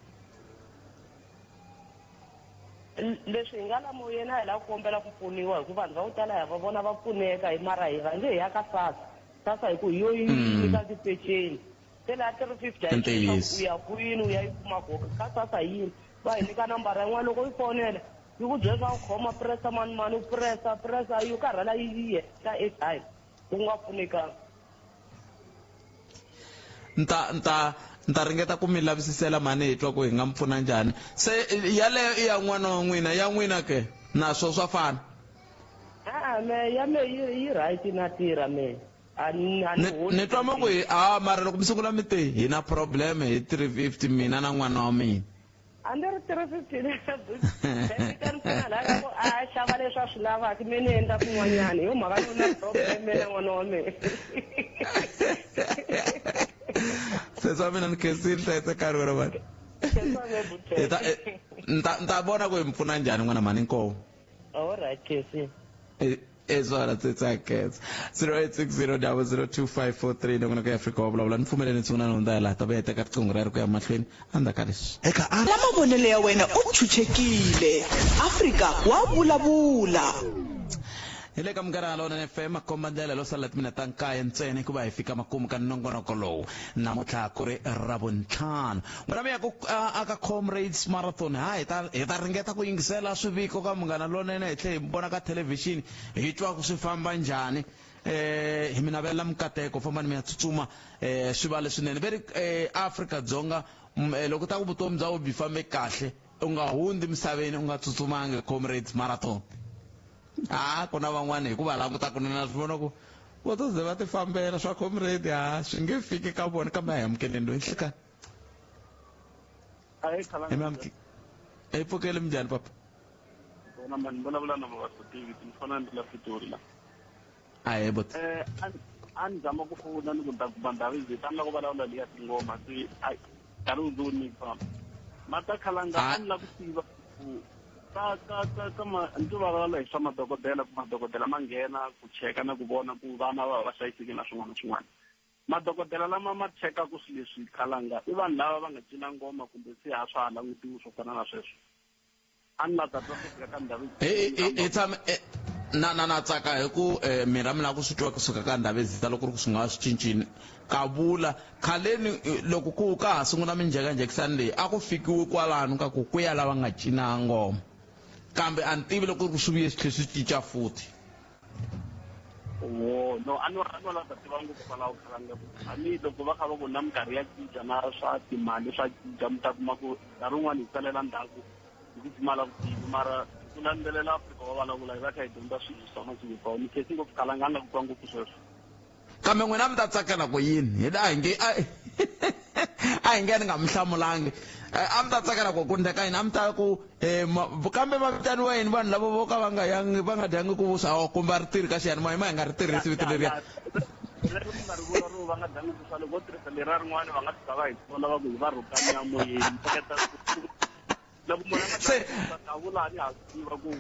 Leswi hi nga la moyeni a hi lava ku kombela ku pfuniwa hi ku vanhu va ku tala ha va vona va pfuneka hi mara hi rhange hi ya ka SASSA SASSA hi ku hi yo yi nyika tipeceni se laha 350 a yi swi leswaku u ya kwini u ya yi kuma kona ka SASSA hi yini va hi nyika nambara yin'wana loko yi fonela yi ku byela leswaku khoma pressa mani mani u pressa pressa yi karhala yi yi heta airtime ku nga pfunekanga.
Ni ta ni ta ni ta ringeta ku mi lavisisela mhani hi twa ku hi nga mi pfuna njhani se yaleyo i ya n'wana wa n'wina ya n'wina ke na swo swa fana
a me ya me yi yi right na tirha me a ni a ni holi
ni twa ma ku hi a mara loko mi sungula mi te hi na problem hi 350 mina na n'wana wa mina
A ni ri 350 ni pfuna la ka ku a xava leswi a swi lavaka me ni endla swin'wanyana hi yo mhaka ni na problem na n'wana wa mina
sesi wa mina ni khensile hlayisa nkarhi wena mani hi ta ni ta ni ta vona ku hi mi pfuna njhani n'wana mhani inkomu
all right khensile
Ezwana tsetsaketsa 0860002543 nongonoko ya Afrika wa vulavula ni pfumeleni ni sungula ni hundza hi laha ta vuya teka riqingho ra ri ku ya mahlweni endzhaku ka leswi
eka la mavonelo ya wena u chuchekile Afrika wa vulavula
hi le ka munghana lonene fm makomba ndlela lo salela timina ta nkaye ntsena hikuva hi fika makumu ka nongonoko lowu namuntlha ku ri ravuntlhanu N'wina mi ya ku a ka Comrades Marathon ha hi ta hi ta ringeta ku yingisela swiviko ka munghana lonene hi tlhe hi vona ka thelevhixini hi twa ku swi famba njhani eh hi mi navelela mikateko fambani mi ya tsutsuma eh swi va leswinene ve ri eh Afrika Dzonga loko ta ku vutomi bya wena byi fambe kahle u nga hundzi misaveni u nga tsutsumangi Comrades Marathon a ku na van'wana hi ku va languta kunene na swi vona ku vo to ze va ti fambela swa comrade ha swi nge fiki ka vona kambe a hi amukeleni loyi nhlekani
Ahee Khalanga.
Hi mi hi pfukele minjhani papa?
Kona mani vulavula na Mavaso David ni fana ni la Pitori la.
Ahee bot.
Eh a ni zama ku fona ni ku ta kuma ndhawu yi ta ni lava ku vulavula liya tingoma se ai nkarhi wu ndzi wu nyika. Mata Khalanga a ni lava ku tiva ku ka ka ka ka ma ni to vulavula hi swa madokodela ku madokodela ma nghena ku cheka na ku vona ku vana va va hlayisekile na swin'wana na swin'wana. Madokodela lama ma chekaka swilo leswi khalanga i vanhu lava va nga cina ngoma kumbe se a swa ha langutiwi swo fana na sweswo. A ni la ta twa ku fika ka ndhawu
Hi tshame na na na tsaka hi ku eh, mina mi lava ku swi twa kusuka ka Ndhavezitha loko ri ku swi nga swi cincini ka vula khaleni eh, loko ku ka ha sungula minjhekanjhekisano leyi a ku fikiwi kwalano ka ku ku ya lava nga cina ngoma kambe a ni tivi loko ri ku swi vuye swi tlhe swi cinca futhi
wo no a no a no la ta tiva ngopfu kwalaho khalanga ku a ni loko va kha va ku na minkarhi ya cinca na swa timali swa cinca mi ta kuma ku nkarhi wun'wani hi salela ndzhaku hi ku pfumala vutivi mara Ku landzelela Afrika va vulavula hi va kha hi dyondza swilo swa masiku hinkwawo. Ni khensi ngopfu Khalanga, a ni la ku twa ngopfu sweswo.
Kambe n'wina mi ta tsakela ku yini? Hi a hi nge a a hi nge ni nga mi hlamulangi. A mi ta tsakela ku ku ndleka yini? A mi ta ku kambe va vitaniwa yini vanhu lava vo ka va nga yangi va nga dyangi ku vuswa oh, kumbe a ri tirhi ka xiyanimoya ma hi nga ri tirhisi vito leriya.
Leri mi nga ri vula ro va nga dyangi vuswa loko vo tirhisa leriya rin'wana va nga tshika va hi sola va ku hi va rhukani ya moyeni. Ni hleketa ku loko munhu a nga
Se
dyangi vuswa vula ni ha swi tiva ku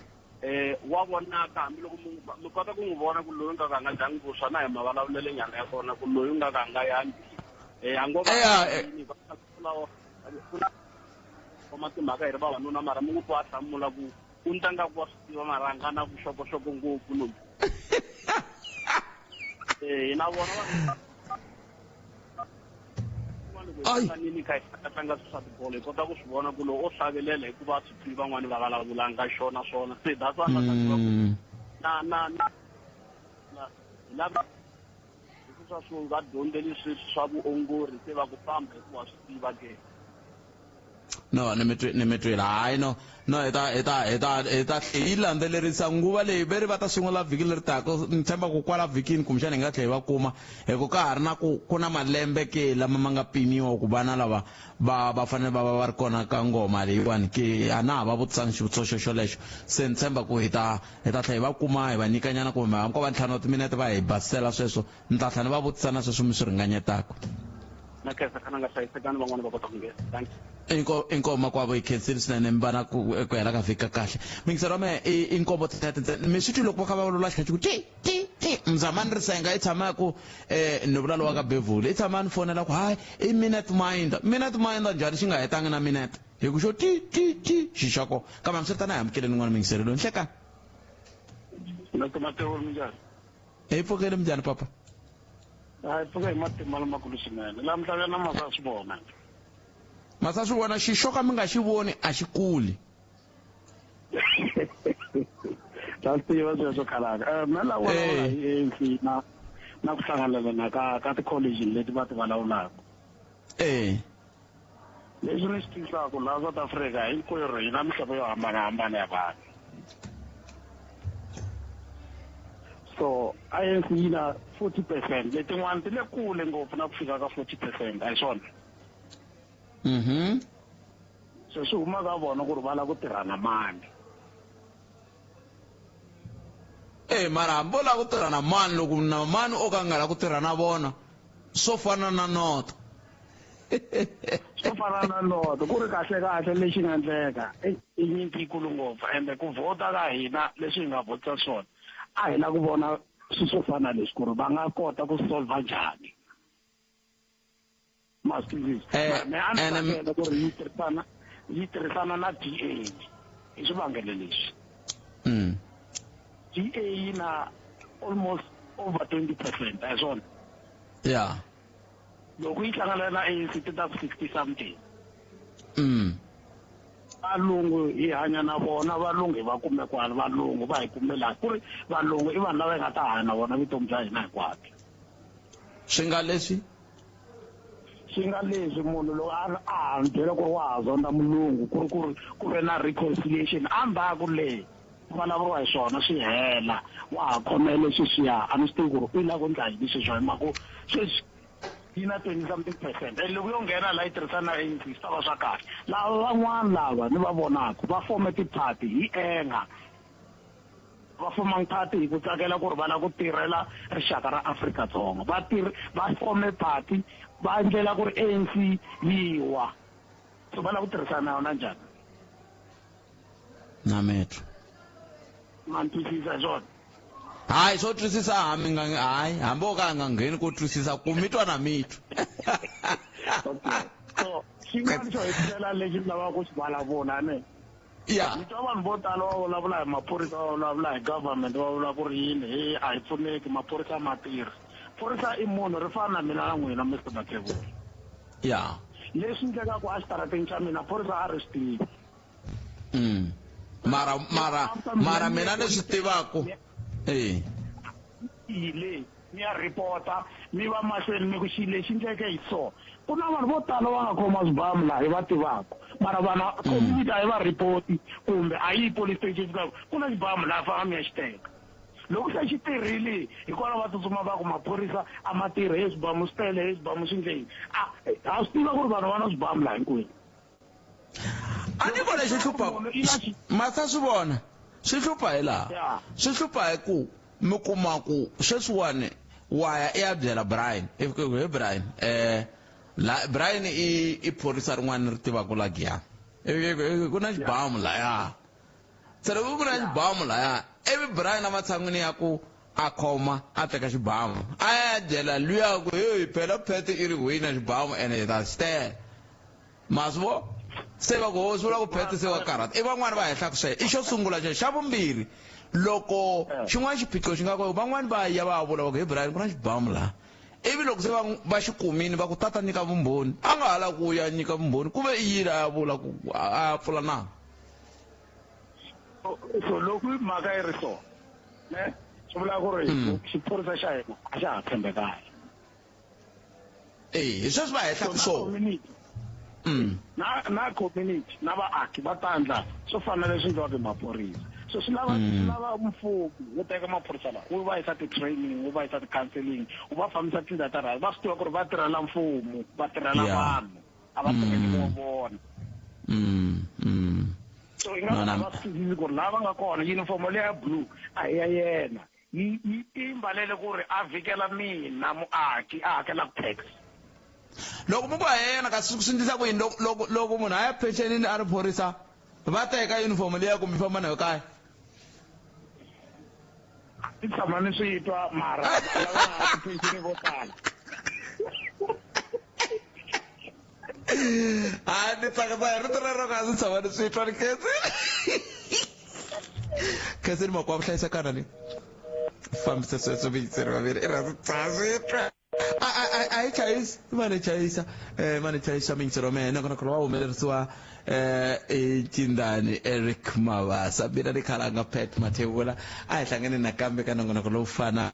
wa vonaka hambiloko mi kota ku n'wi vona ku loyi nga ka a nga dyangi vuswa na hi mavulavulelo nyana ya kona ku loyi nga ka a nga yangi. A ngo va yini va ku na khoma timhaka hi ri vavanuna mara mi n'wi twa a hlamula ku u ni tlanga ku wa swi tiva mara a nga na vuxokoxoko ngopfu loyi. Hina vona vanhu loko hi hlanganile kha hi tlanga swilo swa tibolo hi kota ku swi vona ku lowu o hlavelela hikuva a swi tivi van'wani va vulavulanga xona swona se that's why nga ta tiva ku na na na na hi lava leswi swa swo va dyondzeli sweswi swa vuongori se va ku famba hikuva swi tiva ke.
No, ni mi twi ni mi twile. Hayi no, no hi ta hi ta hi ta hi ta tlhe yi landzelerisa nguva leyi ve ri va ta sungula vhiki leri taka ni tshemba ku kwala vhikini kumbexana hi nga tlhe hi va kuma hi ku ka ha ri na ku ku na malembe ke lama ma nga pimiwa ku vana lava va va fanele va va va ri kona ka ngoma leyiwani ke a na ha va vutisanga xivutiso xo xolexo se ni tshemba ku hi ta hi ta tlhela hi va kuma hi va nyikanyana kumbe hambi ko va ntlhanu wa timinete va hi basisela sweswo ni ta tlhela ni va vutisa na sweswo mi swi ringanyetaka
na khensa khana nga hlayisekani van'wana va kota ku nghena thank you
inko inkomo makwavo yi khensile swinene mi va na ku ku hela ka vhiki ka kahle mingiselo wa mehe i i nkombo tinete ntsena mi swi twi loko va kha va vulavula xitlhathi ku ti ti ti mzamani risenga i tshama ku ni vula lowa ka bevhula i tshama ni fonela ku hayi i minute minder minute minder njhani xi nga hetanga na minute hi ku xo ti ti ti xi xa kona kambe hambiswiritano a hi amukeleni n'wana mingiselo loyi nhlekani
Dr. Mateo minjhani?
Hi pfukile minjhani papa?
Hi pfuke hi matimba lamakulu swinene. Laha misaveni na masa swi vona.
Masa swi vona xi xo ka mi nga xi voni a xi kuli.
Ta swi tiva sweswo khalaka. Mina la vulavula hi ANC na na ku hlanganelana ka ka ti-college leti va ti vulavulaka. Leswi ni swi twisaka laha South Africa hinkwerhu hi na mihlovo yo hambanahambana ya vanhu. So ANC yi na 40%, letin'wana ti le kule ngopfu na ku fika ka 40%, a hi swona? Se swi huma ka vona ku ri va lava ku tirha na mani.
E mara hambi vo lava ku tirha na mani, loko na mani o ka a nga lavi ku tirha na vona, swo fana na noto.
Swo fana na noto, ku ri kahle kahle lexi nga endleka i nyimpi yikulu ngopfu ende ku vhota ka hina leswi hi nga vhotisa swona a hi la ku vona swilo swo fana na leswi ku ri va nga kota ku solver njhani. Ma swi twisisa? Mara me a ni tsakela ku ri yi tirhisana yi tirhisana na DA hi swivangelo leswi. DA yi na almost over 20%, a hi swona? Loko yi hlangana na ANC ti ta ku 60 something. Valungu hi hanya na vona, valungu hi va kume kwala, valungu va hi kume laha. Ku ri valungu i vanhu lava hi nga ta hanya na vona vutomi bya hina hinkwabyo.
Swi nga leswi?
Swi nga leswi munhu loko a a ha ni byela ku ri wa ha zonda mulungu, ku ri ku ri ku ve na reconciliation endzhaku le ku vulavuriwa hi swona swi hela, wa ha khomele sweswiya, a ni swi tivi ku ri u lava ku endla yini sweswiwa hi mhaka ku sweswi yi na 20 something percent and loko yo nghena la yi tirhisana na ANC swi ta va swa kahle. Lava van'wana lava ni va vonaka va fome ti-party hi anger, va fomanga party hi ku tsakela ku ri va lava ku tirhela rixaka ra Afrika-Dzonga, va va fome party va endlela ku ri ANC yi wa, so va lava ku tirhisana na yona njhani?
Na metro.
Ma ni twisisa hi swona?
Hayi, swo twisisa hambi nga hayi, hambi o ka a nga ngheni ko twisisa ku mi twa na mi twa.
Okay. So xin'wana xo hetelela lexi ni lavaka ku xi vulavula ne. Ni twa vanhu vo tala va vulavula hi maphorisa, va vulavula hi government, va vula ku ri yini, he a hi pfuneki, maphorisa ma tirhi. Phorisa i munhu ri fana na mina na n'wina Mister Mathebula. Leswi endlekaka exitarateni xa mina phorisa a ri swi tivi.
Mara mara mara mina ni swi tivaku.
Yi le.
mi ya ripota mi va mahlweni mi ku xilo lexi endleke hi so. Ku na vanhu vo tala va nga khoma swibamu laha hi va tivaka, mara vanhu community a yi va ripoti kumbe a yi police station fika ku na xibamu laha fanga mi ya xi teka. Loko se xi tirhile hikwalaho va tsutsuma va ku maphorisa a ma tirhi, he swibamu swi tele, he swibamu swi ndleni. A ha swi tiva ku ri vanhu va na swibamu laha hinkwenu.
A ni vona xi hlupha masa swi vona swi hlupha hi laha swi hlupha hi ku mi kuma ku sweswiwani wa ya i ya byela Brian i ku he Brian la Brian i i phorisa rin'wana ri tivaka la Giyani ku na xibamu laya se loko ku na xibamu laya ivi Brian ematshan'wini ya ku a khoma a teka xibamu a ya byela luya ku heyi phela phete i ri wina xibamu ene hi ta xi teka ma swi vo se va ku ho swi vula ku phete se wa karhata i van'wani va hehlaka sweswo i xo sungula xexo xa vumbirhi loko xin'wana xiphiqo xi nga kona van'wani va ya va ya vula va ku he Brian ku na xibamu laha ivi loko se va va xi kumile va ku tata nyika vumbhoni a nga ha lavi ku ya nyika vumbhoni ku ve i yile a ya vula ku a ya pfula nandzu
so loko mhaka yi ri so ne swi vula ku ri xiphorisa xa hina a xa ha tshembekanga.
Eh, hi sweswi va hehlaka swona.
Na na community na vaaki va ta endla swo fana na leswi endliwaka hi maphorisa. So swi lava swi lava mfumo wu teka maphorisa lawa wu va yisa ti-training, wu va yisa ti-counseling, wu va fambisa tindlela ta right, va swi tiva ku ri va tirhela mfumo, va tirhela vanhu, a va tirheli vo vona. So i nga va swi twisisi ku ri laha va nga kona uniform leya ya blue a hi ya yena. Yi yi i mbalele ku ri a vhikela mina muaki a hakelaka tax.
Loko mi ku a hi yena kasi swi endlisa ku yini loko loko loko munhu a ya phenxenini a ri phorisa va teka uniform liya kumbe famba na yo kaya?
Ni tshama ni swi twa mara lava nga tiphenxeni vo tala.
A ni tsakisa hi rito rero ka ndzi tshama ni swi twa ni khensile. Khensile makwavo hlayisekana ni fambisa sweswo vuyiseri vaviri i rhandza tshama swi twa. A a a a yi chayisi va ni chayisa va ni chayisa miyingiselo wa mina nakona wa humelerisiwa i Cindani Eric Mabasa mina ni khalanga Pat Mathebula a hi hlangane nakambe ka nongonoko lowu fana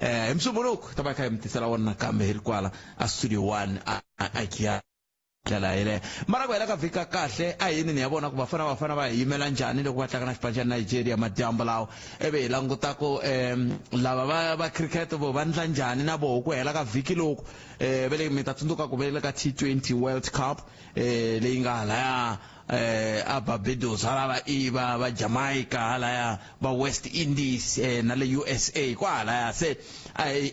hi Musumbhunuku ta va kha hi mi tisela wona nakambe hi ri kwala a Studio 1 a a Giyani ndlela yeleyo mara ku hela ka vhiki ka kahle a yini ni ya vona ku Bafana Bafana va hi yimela njhani loko va tlanga na xipano xa Nigeria madyambu lawa ivi hi languta ku um lava va va cricket vo va ndla njhani na voho ku hela ka vhiki loku um ve le mi ta tsundzuka ku ve le ka T20 World Cup um leyi nga halaya um a Barbados hala va i va va Jamaica halaya va West Indies um na le USA kwahalaya se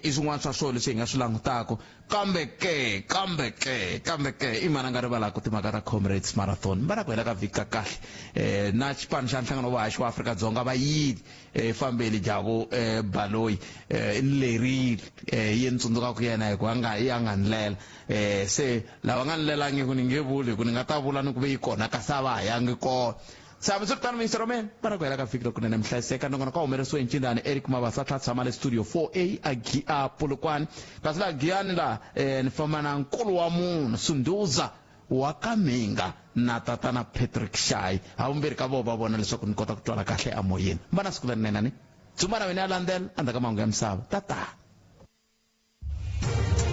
i swin'wana swa swona leswi hi nga swi langutaka Kambe ke, kambe ke, kambe ke, i mani a nga rivalaka timhaka ta Comrades Marathon? Va na ku hela ka vhiki ka kahle. Eh, na xipano xa nhlangano wa vahaxi wa Afrika-Dzonga va yile eh, fambeli Jabu eh, Baloyi eh, i ni lerile eh, yi ni tsundzukaka yena hikuva a nga yi a nga ni lela eh, se lava nga ni lelangiku ni nge vuli hi ku ni nga ta vula ni ku ve yi kona kasi a va ha yangi kona. Se hambiswiritano muyingiseri wa mina, va na ku hela ka vhiki lokunene mi hlayiseka. Nongonoko wa humelerisiwe hi Ncindani Eric Mabasa tlha tshama le studio 4A a a Polokwane. Kasi laha Giyani laha eh, ni famba na nkulu wa munhu Sunduza wa ka Mhinga na tatana Patrick Shayi. Havumbirhi ka vona va vona leswaku ni kota ku twala kahle emoyeni. Va na siku lerinene ni. Dzumba na wena ya landzela endzhaku ka mahungu ya misava. Tata.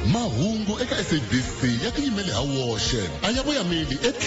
Mahungu eka SABC ya tiyimele ha woxe a ya voyameli etlhelo.